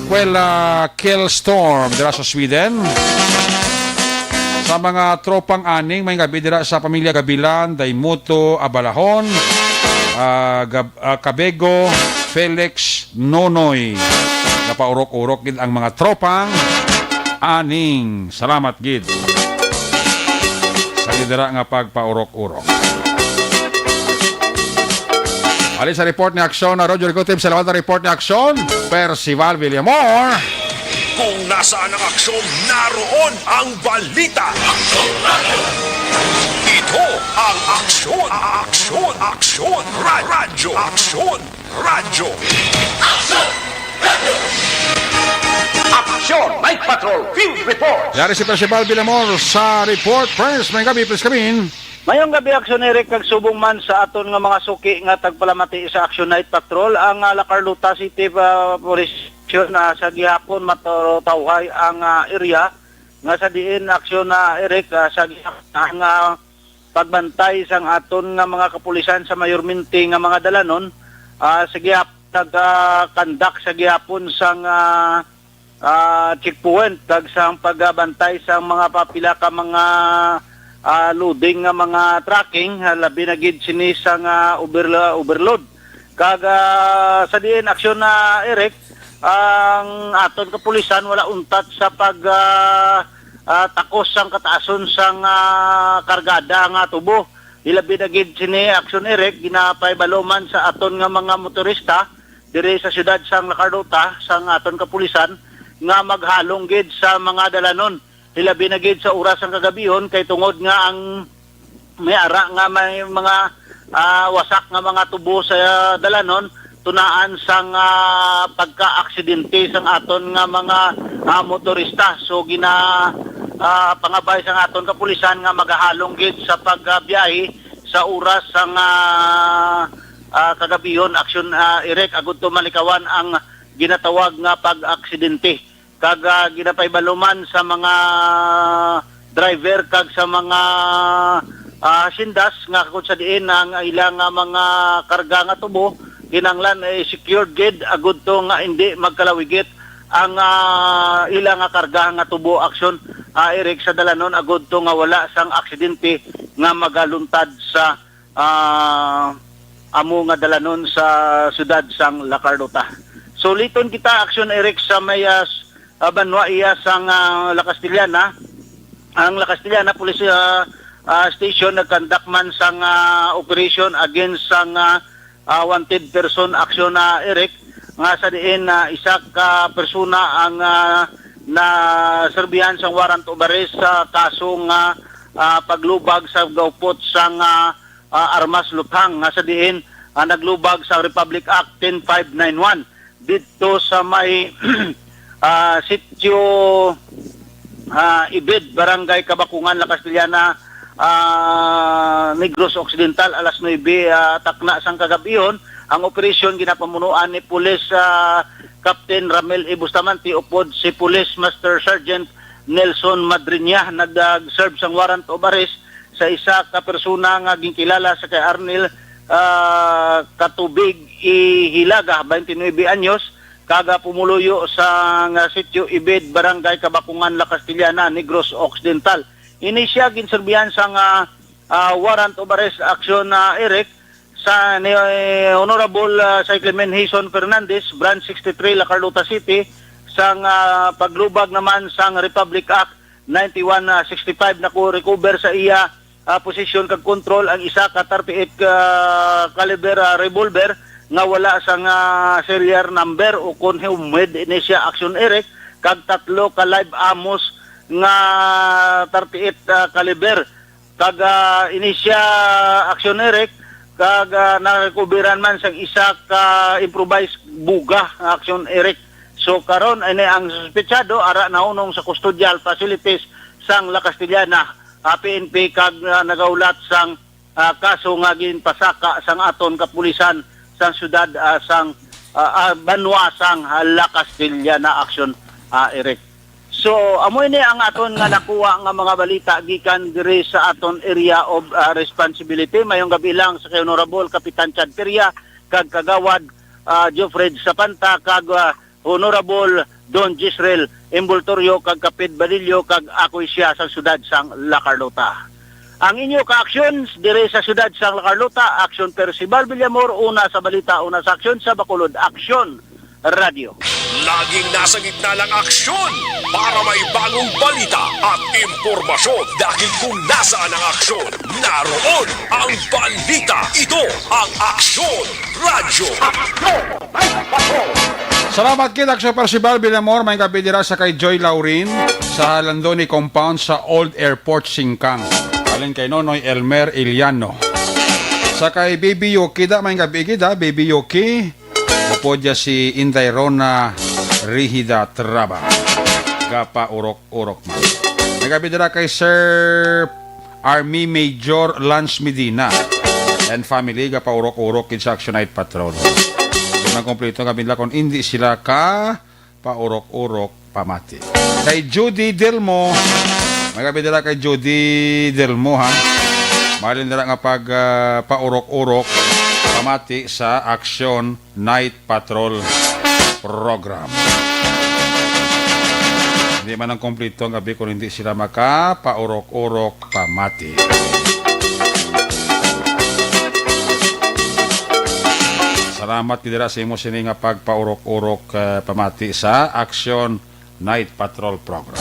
Well, ah, Kjellström dira sa Sweden. Sa mga tropang aning, may gabi dira sa pamilya Gabilan, Daymuto, Abalahon, ah, Gab-, ah, Cabego, Felix, Nonoy. Napaurok-urok gid ang mga tropang aning. Salamat gid. Sa dira nga pagpaurok-urok. Ali sa report ni Aksyon na Roger Gutib, sa lawat na report ni Aksyon, Percival Villamor. Kung nasaan ang aksyon, naroon ang balita. Ito ang Aksyon, Aksyon, Aksyon, Ra-, Radyo, Aksyon, Radyo. Aksyon Night Patrol Field Report. Yari si Percival Villamor sa report. Prince, may gabi, please come in. Mayong gabi, Aksyon Eric, kag subong man sa aton nga mga suki nga tagpalamati sa Action Night Patrol, ang, ah, La Carlota City, ah, Police Station, ah, sa gihapon matawhay ang, ah, area nga sa diin, Aksyon, ah, Eric, ah, sa gihapon ang, ah, pagbantay sang aton nga mga kapulisan sa mayormente nga mga dalanon, ah, sa gihapon nag-, ah, conduct sa gihapon sang, ah, ah, checkpoint kag sang pagbantay sang mga papila ka mga, ah, loading nga mga trucking, ah, labi na gid sini sang, ah, overla-, overload. Kag, ah, sa diin aksyon na, Eric, ang aton kapulisan wala untat sa pag, ah, ah, takos sang kataason sang, ah, kargada nga tubo. Ilabi na gid sini aksyon, Eric, ginapahibalo man sa aton nga mga motorista diri sa siyudad sang La Carlota, sang aton kapulisan, nga maghalong gid sa mga dalanon. Hilabi na gid sa oras sang kagabihon, kay tungod nga ang may ara nga may mga, ah, wasak nga mga tubo sa dalanon, tunaan sang, ah, pagka-aksidente sang aton nga mga, ah, motorista. So, gina-, ah, pangabay sang aton kapulisan nga magahalong gid sa pagbiyahe sa oras sang, ah, ah, kagabihon aksyon, ah, Eric, agud to malikawan ang ginatawag nga pag-aksidente. Kag, ah, ginapahibalo man sa mga driver kag sa mga, ah, haciendas nga kung sa diin ang ilang, ah, mga karga nga tubo, kinahanglan, eh, secured gid agud to nga hindi magkalawigit ang, ah, ilang nga karga nga tubo aksyon, ah, Eric, sa dalanon agud to nga wala sang aksidente nga magaluntad sa, ah, amo nga dalanon sa siyudad sang La Carlota. Suliton kita aksyon, Eric, sa may, ah, s-, ah, banwa iya sang, ah, La Castellana. Ang La Castellana Police, ah, ah, Station nagkandak man sang, ah, operation against sang, ah, ah, wanted person aksyon na, Eric, nga sa diin na isa ka persona ang, ah, naserbihan sang warrant of arrest sa kaso nga, ah, paglubag sa gaupot sang, ah, ah, armas luthang nga sa diin, ah, naglubag sa Republic Act ten five nine one didto sa may, ah, Sitio, ah, Ibid, Barangay Kabakungan, La Castellana, ah, Negros Occidental, alas nuebe, ah, takna sang kagabihon. Ang operasyon ginapamunuan ni Police, ah, Captain Ramel E. Bustamante upod si Police Master Sergeant Nelson Madriña nag-, nag-serve sang warrant of arrest sa isa ka persona nga ginkilala sa kay Arnel ah, ka tubig i Hilaga, twenty-nine anyos, kag, ah, pumuluyo sang, ah, Sitio Ibid, Barangay Kabakungan, La Castellana, Negros Occidental. Ini sia ginserbihan sang, ah, ah, warrant of arrest action, ah, Eric, sa ni, eh, Honorable, ah, Cyclamen Hison Fernandez, Branch sixty-three, La Carlota City, sang, ah, paglubag naman sang Republic Act ninety-one sixty-five. Nako-recover sa iya, ah, posisyon kag kontrol ang isa ka thirty-eight, ah, caliber, ah, revolver nga wala sang, ah, serial number o kon homemade ini sia, action Eric, kag tatlo ka live ammos nga thirty-eight, ah, caliber. Kag, ah, ini sia, action Eric, kag, ah, narekoberan man sang isa ka improvised buga, action Eric. So, karon, ini ang suspetsado ara nahunong sa custodial facilities sang La Castellana, ah, P N P, kag, ah, nagahulat sang, ah, kaso nga ginpasaka sang aton kapulisan sang siyudad, ah, sang, ah, ah, banwa sang, ah, La Castellana, action, ah, Eric. So, amo ini ang aton nga nakuha nga mga balita gikan diri sa aton area of, ah, responsibility. Mayong gabi lang sa kay Honorable Kapitan Chad Peria kag Kagawad, ah, Geoffrey Sapanta kag, ah, Honorable Don Gisrel Envoltorio kag Kapid Balillo kag ako siya sa siyudad sang La Carlota. Ang inyo ka-aksyon diri sa siyudad sang La Carlota, Aksyon Percival Villamor, una sa balita, una sa aksyon sa Bacolod, Aksyon Radyo. Laging nasa gitna ng aksyon para may bagong balita at impormasyon. Dahil kung nasaan ang aksyon, naroon ang balita. Ito ang Aksyon Radyo. Salamat kid, Aksyon Percival Villamor. May gabi dira sa kay Joy Laurin sa Landoni Compound sa Old Airport, Singkang. Alin kay Nonoy Elmer Iliano. Sa kay Baby Yuki, da, may gabi gid, ah, Baby Yuki. Upod niya si Inday Rona Rihida Traba. Gapa Urok-Urok man. May gabi dira kay Sir Army Major Lance Medina and family, gapa Urok-Urok kid sa Action Night Patrol. Di man kompleto ang gabi nila kung hindi sila ka paurok-urok pamati. Kay Judy Delmo, may gabi dira kay Judy Delmo, ha. Malin dira nga pag, ah, paurok-urok pamati sa Action Night Patrol Program. Hindi man ang kompleto ang gabi kung hindi sila makapaurok-urok pamati. Salamat gid dira sa imo sini nga pagpaurok-urok, eh, pamati sa Action Night Patrol Program.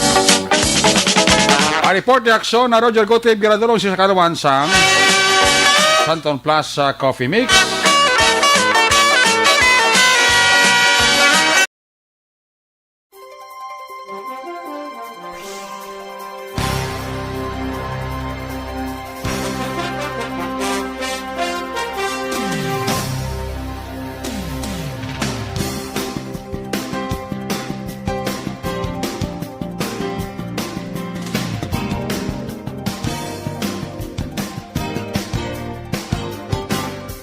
Ang report ni Aksyon na Roger Gutib, ginadulong siya sa kaluman sang Santon Plaza Coffee Mix.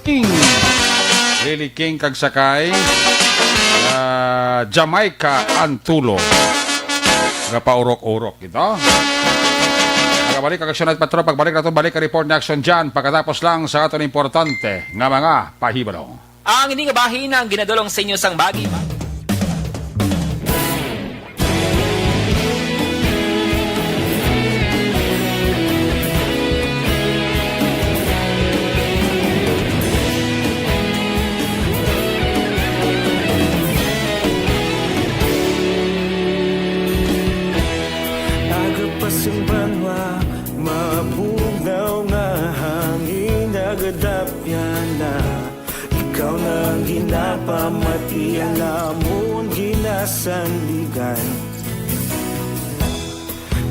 King. Lily King kag Sakay. Ah, Jamaica Antulo. Gapaurok-urok ito. Nagabalik ang Action Night Patrol. Pagbalik nato, balik ang report ni Action Jan. Pagkatapos lang sa aton importante nga mga pahibalo. Ang ini nga bahin ang ginadulong sa inyo sang bagi. Aga pa sing banwa, mabugnaw nga hangin, nagadapyan na. Ikaw na ang ginapamati, ang amon ginasandigan.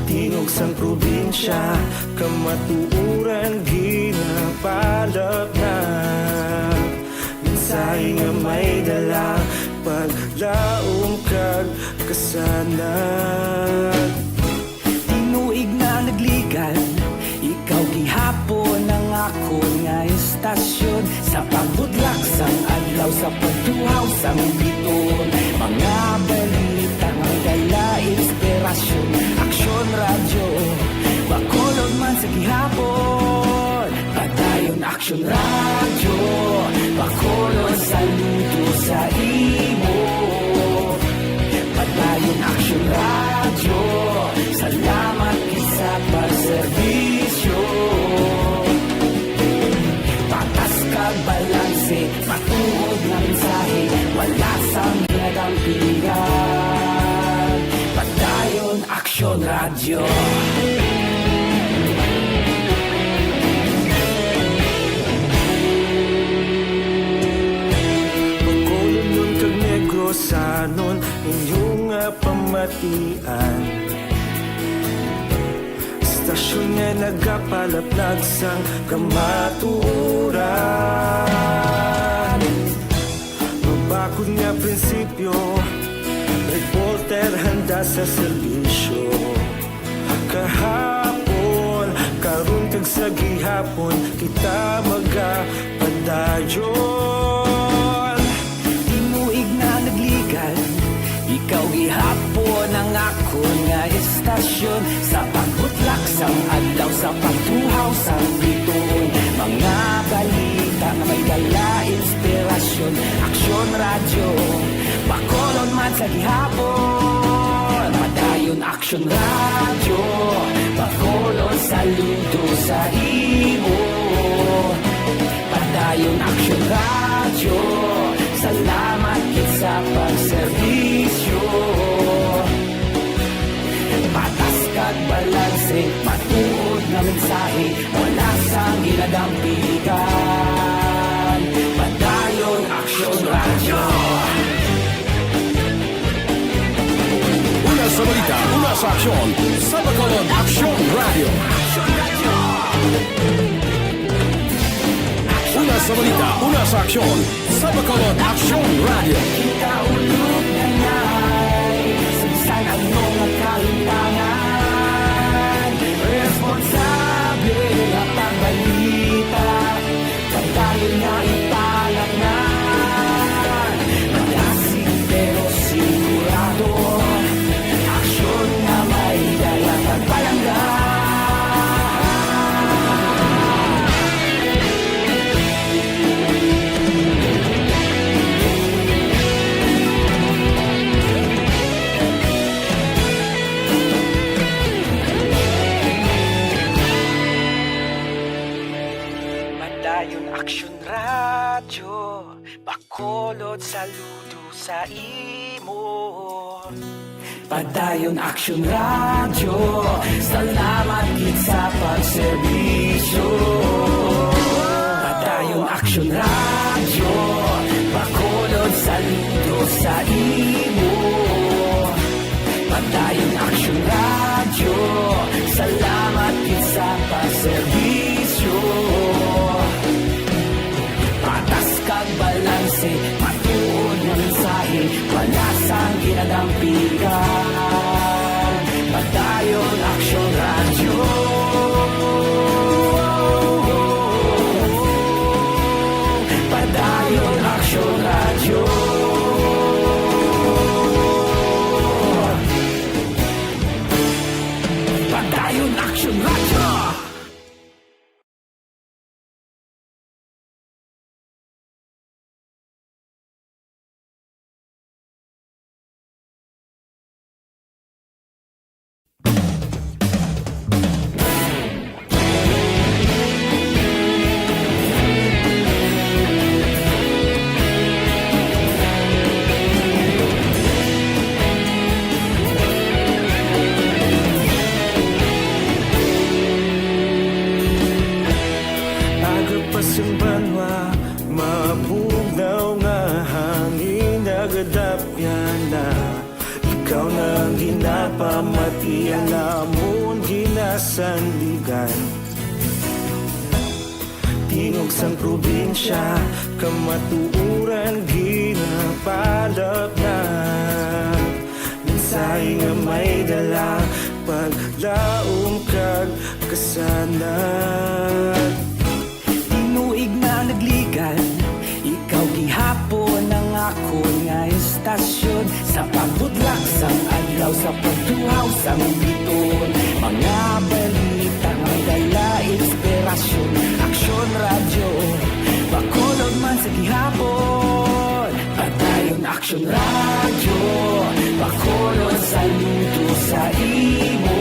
Tingog sang probinsya, kamatuoran ginapalapnag. Mensahe nga may dala, paglaom kag kasanag. Tinuig na nagligan, ikaw gihapon ang akon nga estasyon. Sa pagbutlak sang adlaw, sa pagtuhaw sang biton, mga balita nga dala inspirasyon. Aksyon Radyo, Bacolod man sa gihapon. Padayon Aksyon Radyo. Radyo. Bacolodnon kag Negrosanon, inyo nga pamatian. Istasyon nga nagapalaplag sang kamatuoran. Mabakod nga prinsipyo, reporter handa sa serbisyo. Kahapon, karon kag sa gihapon, kita magapadayon. Tinuig na nagligan, ikaw gihapon ang akon nga istasyon. Sa pagbutlak sang adlaw, sa pagtuhaw sang bituon, mga balita nga may dala inspirasyon. Aksyon Radyo, Bacolod man sa gihapon. Padayon Aksyon Radyo, Bacolod saludo sa imo. Padayon Aksyon Radyo, salamat gid sa pagserbisyo. Patas kag balanse, matuod nga mensahe, wala sang ginadampigan. Padayon Aksyon Radyo. Una sa balita, una sa aksyon, sa Bacolod Aksyon Radyo. Una sa balita, una sa aksyon, sa Bacolod Aksyon Radyo. Kita ulog na ngay, sa bisan ano nga kalimtangan, responsable nga pagbalita. Padayon nga ipalaknan, magasig pero sigurado, aksyon nga may dala kag palangga. Padayon Aksyon Radyo, Bacolod saludo sa imo. Padayon Aksyon Radyo, salamat gid sa pagserbisyo. Padayon Aksyon Radyo, Bacolod saludo sa imo. Padayon Aksyon Radyo, salamat gid sa pagserbisyo. Patas kag balanse, matuod nga mensahe, wala sang ginadampigan. Padayon Aksyon Radyo. Padayon Aksyon Radyo. Padayon Aksyon Radyo. Aga pa sang banwa, mabugnaw nga hangin nagadapyan na. Ikaw na ang ginapamatian namon ginasandigan. Tingog sang probinsya, kamatuoran ginapalapnag. Mensahe nga may dala, paglaom kag kasanag. Tinuig na nagligan, ikaw gihapon ang akon nga istasyon. Sa pagbutlak sang adlaw, sa pagtuhaw sang bituon, mga balita may dala inspirasyon. Aksyon Radyo, Bacolod man sa gihapon. Padayon Aksyon Radyo, Bacolod saludo sa imo.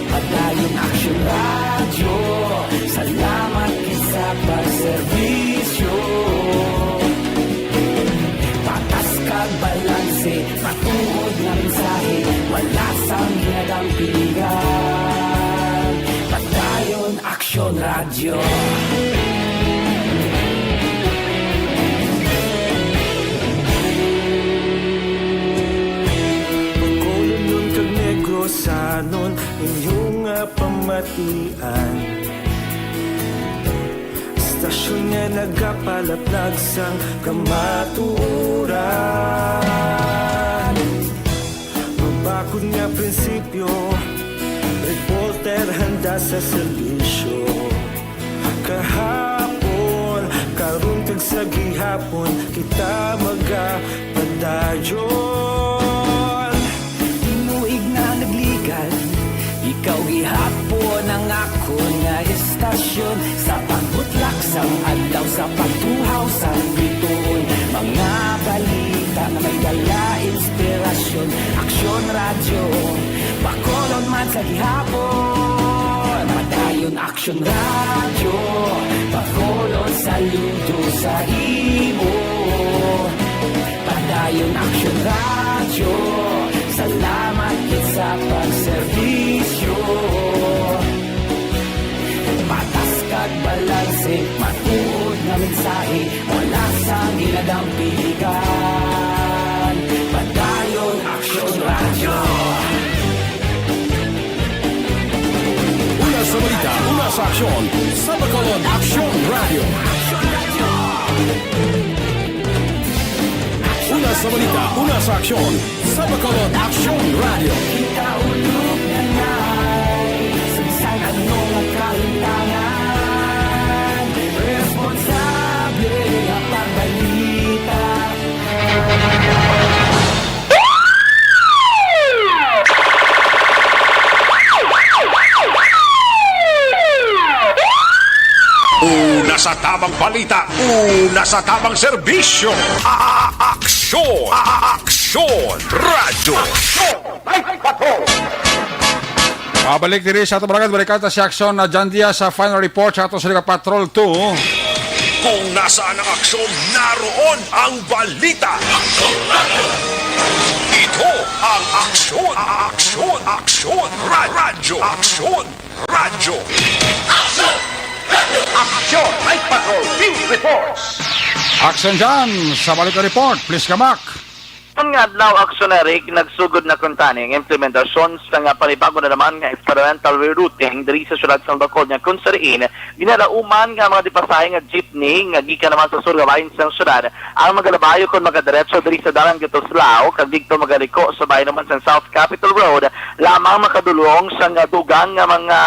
Padayon Aksyon Radyo, salamat gid sa pagserbisyo. Patas kag balanse, matuod nga mensahe, wala Sang ginadampigan, Padayon Aksyon Radyo. Bacolodnon kag Negrosanon, inyo nga pamatian. Istasyon nga nagapalaplag sang kamatuoran. Mabakod nga prinsipyo, reporter handa sa serbisyo. Kahapon, karon kag sa gihapon, kita magapadayon. Tinuig na nagligad, ikaw gihapon ang akon nga istasyon. Sa pagbutlak sang adlaw, sa pagtuhaw sang bituon, mga balita nga may dala inspirasyon. Aksyon Radyo, Bacolod man sa gihapon. Padayon Aksyon Radyo, Bacolod, saludo sa imo. Padayon Aksyon Radyo, salamat gid sa pagserbisyo. Patas kag balanse, matuod nga mensahe, wala sang ginadampigan. Padayon Aksyon Radyo. Una sa balita, una sa aksyon, sa Bacolod Aksyon Radyo. Una sa balita, una sa aksyon, sa Bacolod Aksyon Radyo. Kita ulog na ngay, sa bisan ano nga kahintangan, responsable nga pagbalita. Una sa tamang balita, una sa tamang serbisyo. A-, a-, aksyon, a-, a-, aksyon, radyo. Aksyon, ay, patrol. Pabalik diri sa atong barangay, balikan ta si Aksyon na John Diaz sa final report sa ato sa Liga Patrol two. Kung nasaan ang aksyon, naroon ang balita. Ito ang aksyon, aksyon, aksyon, ra-, radyo, aksyon, radyo. Aksyon, Night Patrol, Field Reports. Aksyon dyan sa balik report. Please, Kamak. Karon nga adlaw, Aksyon Eric, nagsugod na kuntani ang implementasyon sa nga panibago na naman nga experimental rerouting diri sa siyudad sang Bacolod, nga kung sa diin ginalauman nga mga dipasahe nga jeepney nga gikan naman sa sur nga bahin sang siyudad ang magalabay kon magadiretso diri sa Dalan Gatuslao kag didto magaliko sa bahin naman sang South Capitol Road lamang makadulong sang dugang nga mga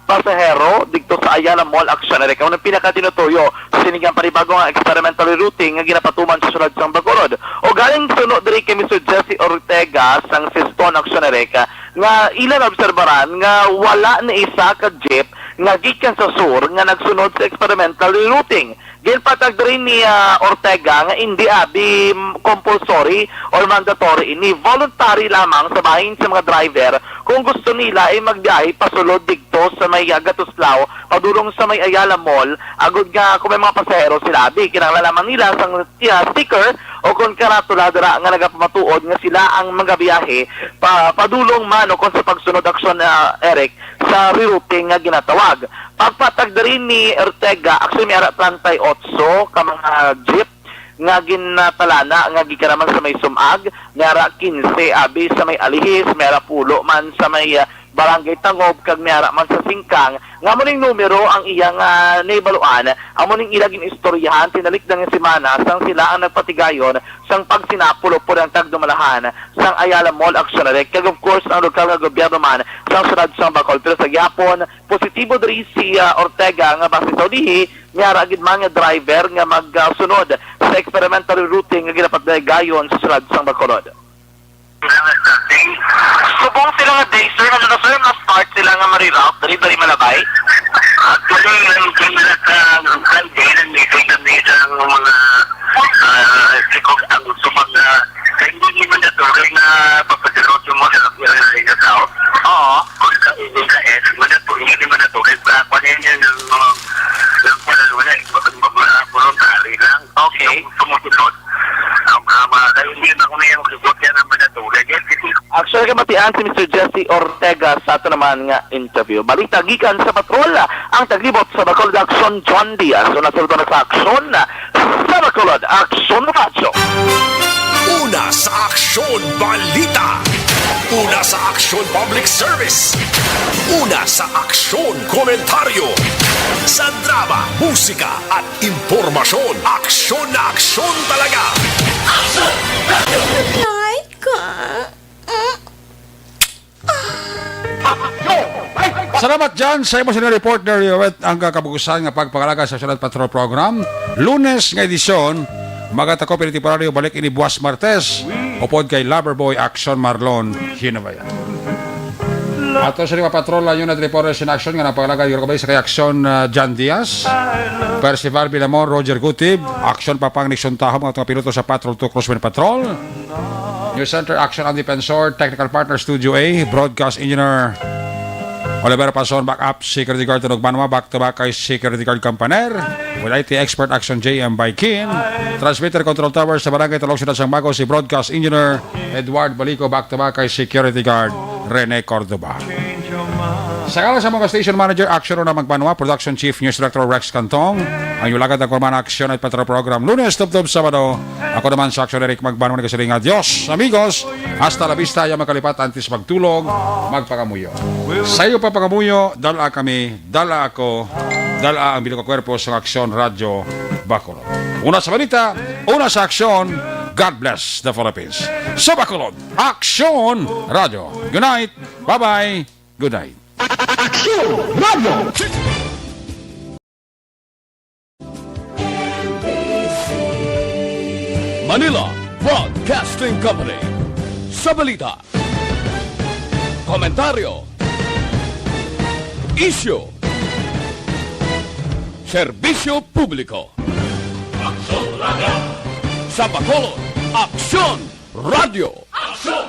pasahero didto sa Ayala Mall, Aksyon Eric. Amo ang pinakatinutoyo sa sini nga panibago nga experimental rerouting nga ginapatuman sa siyudad sang Bacolod. Ugaling suno diri kay Mister Jesse Ortega sang Siston, Aksyon Eric, nga ila naobserbaran nga wala ni isa ka jeep nga gikan sa sur nga nagsunod sa experimental rerouting. Ginpatag diri ni, ah, Ortega nga indi abi, mm, compulsory or mandatory ini, voluntary lamang sa bahin sa mga driver kung gusto nila ay magbiyahe pasulod didto sa may, ah, Gatuslao padulong sa may Ayala Mall, agod nga kung may mga pasahero sila abi, kinahanglan lamang nila sang, ah, sticker o kon karatula dira nga nagapamatuod nga sila ang magabiyahe pa, padulong man o kon sa pagsunod, Aksyon, ah, Eric, sa rerouting nga ginatawag. Pagpatag diri ni Ortega, actually, may ara treinta y ocho ka mga jeep nga ginatalana nga gikan naman sa may Sumag, may ara quince abi sa may Alihis, may ara pulo man sa may, ah, Barangay Tangob, kag may ara man sa Singkang. Nga amo ning numero ang iyang, ah, nahibaluan, amo ning ila gin-istoryahan tinalikdan nga semana sang sila ang nagpatigayon sang pagsinapol upod ang tagdumalahan sang Ayala Mall, Aksyon Eric, kag of course ang lokal nga gobyerno man sang siyudad sang Bacolod. Pero sa gihapon, positibo diri si, ah, Ortega nga basi sa ulihi, may ara gid man nga driver nga magsunod sa experimental rerouting nga ginapatigayon sa siyudad sang Bacolod. Subong sila nga day, sir, ano na, sir, na-start sila nga ma-reroute diri, diri Malabay? Actually, nandun na sa Sunday, nandito kami sa mga, ah, sikog ang sumag na, hindi naman natuloy na papasilot yung mga, mga, mga tao. Oo. Kung sa, hindi ka, eh, hindi naman natuloy, hindi naman natuloy. Kaya, kung ano yun, yung mga, yung pala, wala, eh, mga, mga voluntary lang. Okay. Yung sumusunod. Ang, ah, mga, kaya hindi na ako na yung sikot yan ang mga natuloy. Yan, kasi Actually, kay matian si Mister Jesse Ortega sa ato naman nga interview. Balita gikan sa patrol, ang taglibot sa Bacolod Aksyon, John Diaz. Una sa, una sa aksyon, sa Bacolod Aksyon Radyo. Una sa aksyon, balita. Una sa aksyon, public service. Una sa aksyon, komentaryo. Sa drama, musika, at impormasyon, aksyon na aksyon talaga. Aksyon! Night ka. Salamat, Jan, sa imo sini report, Dario. Wet ang kabugusan nga pagpangalaga sa Aksyon Patrol Program. Lunes nga edisyon, magatakop ini temporaryo, balik ini buwas Martes. Upod kay Lover Boy Action Marlon Hinabaya. Ato sa lima patrol, ang unit reporter sin action nga napangalaga, Yorobay sa kay action, uh, Jan Diaz, Percival Bilamon, Roger Gutib, action Papang Nixon Tahom, ang mga piloto sa Patrol two Crosswind Patrol. News Center, action ang Defensor, technical partner, Studio A, broadcast engineer, Oliver Pason, backup, security guard, Tunog Manwa, back to back kay security guard Campaner, with I T expert, action J M Baikin, transmitter control tower sa Barangay Talong, Siyudad sang Bago, si broadcast engineer Edward Balico, back to back kay security guard Rene Cordoba. Sa ngalan sa mga station manager, Action Rona Magbanwa, production chief, news director Rex Cantong, ang inyong lagad ang kurman aksyon at patro program, Lunes tubtob Sabado. Ako naman sa aksyon, Eric Magbanwa, nagasiling nga, Dios, amigos, hasta la vista, ayaw magkalipat, antes magtulog, magpangamuyo. Sa iyo pa pangamuyo, dala kami, dala ako, dala ang bilog nga kwerpo sa Aksyon Radyo Bacolod. Una sa balita, una sa aksyon, God bless the Philippines. Sa Bacolod, Aksyon Radyo. Good night. Bye-bye. Good night. Aksyon Radyo. Manila Broadcasting Company. Sa balita, komentaryo, isyu, serbisyo publiko. Aksyon Radyo. Sa Bacolod, Aksyon Radyo. Aksyon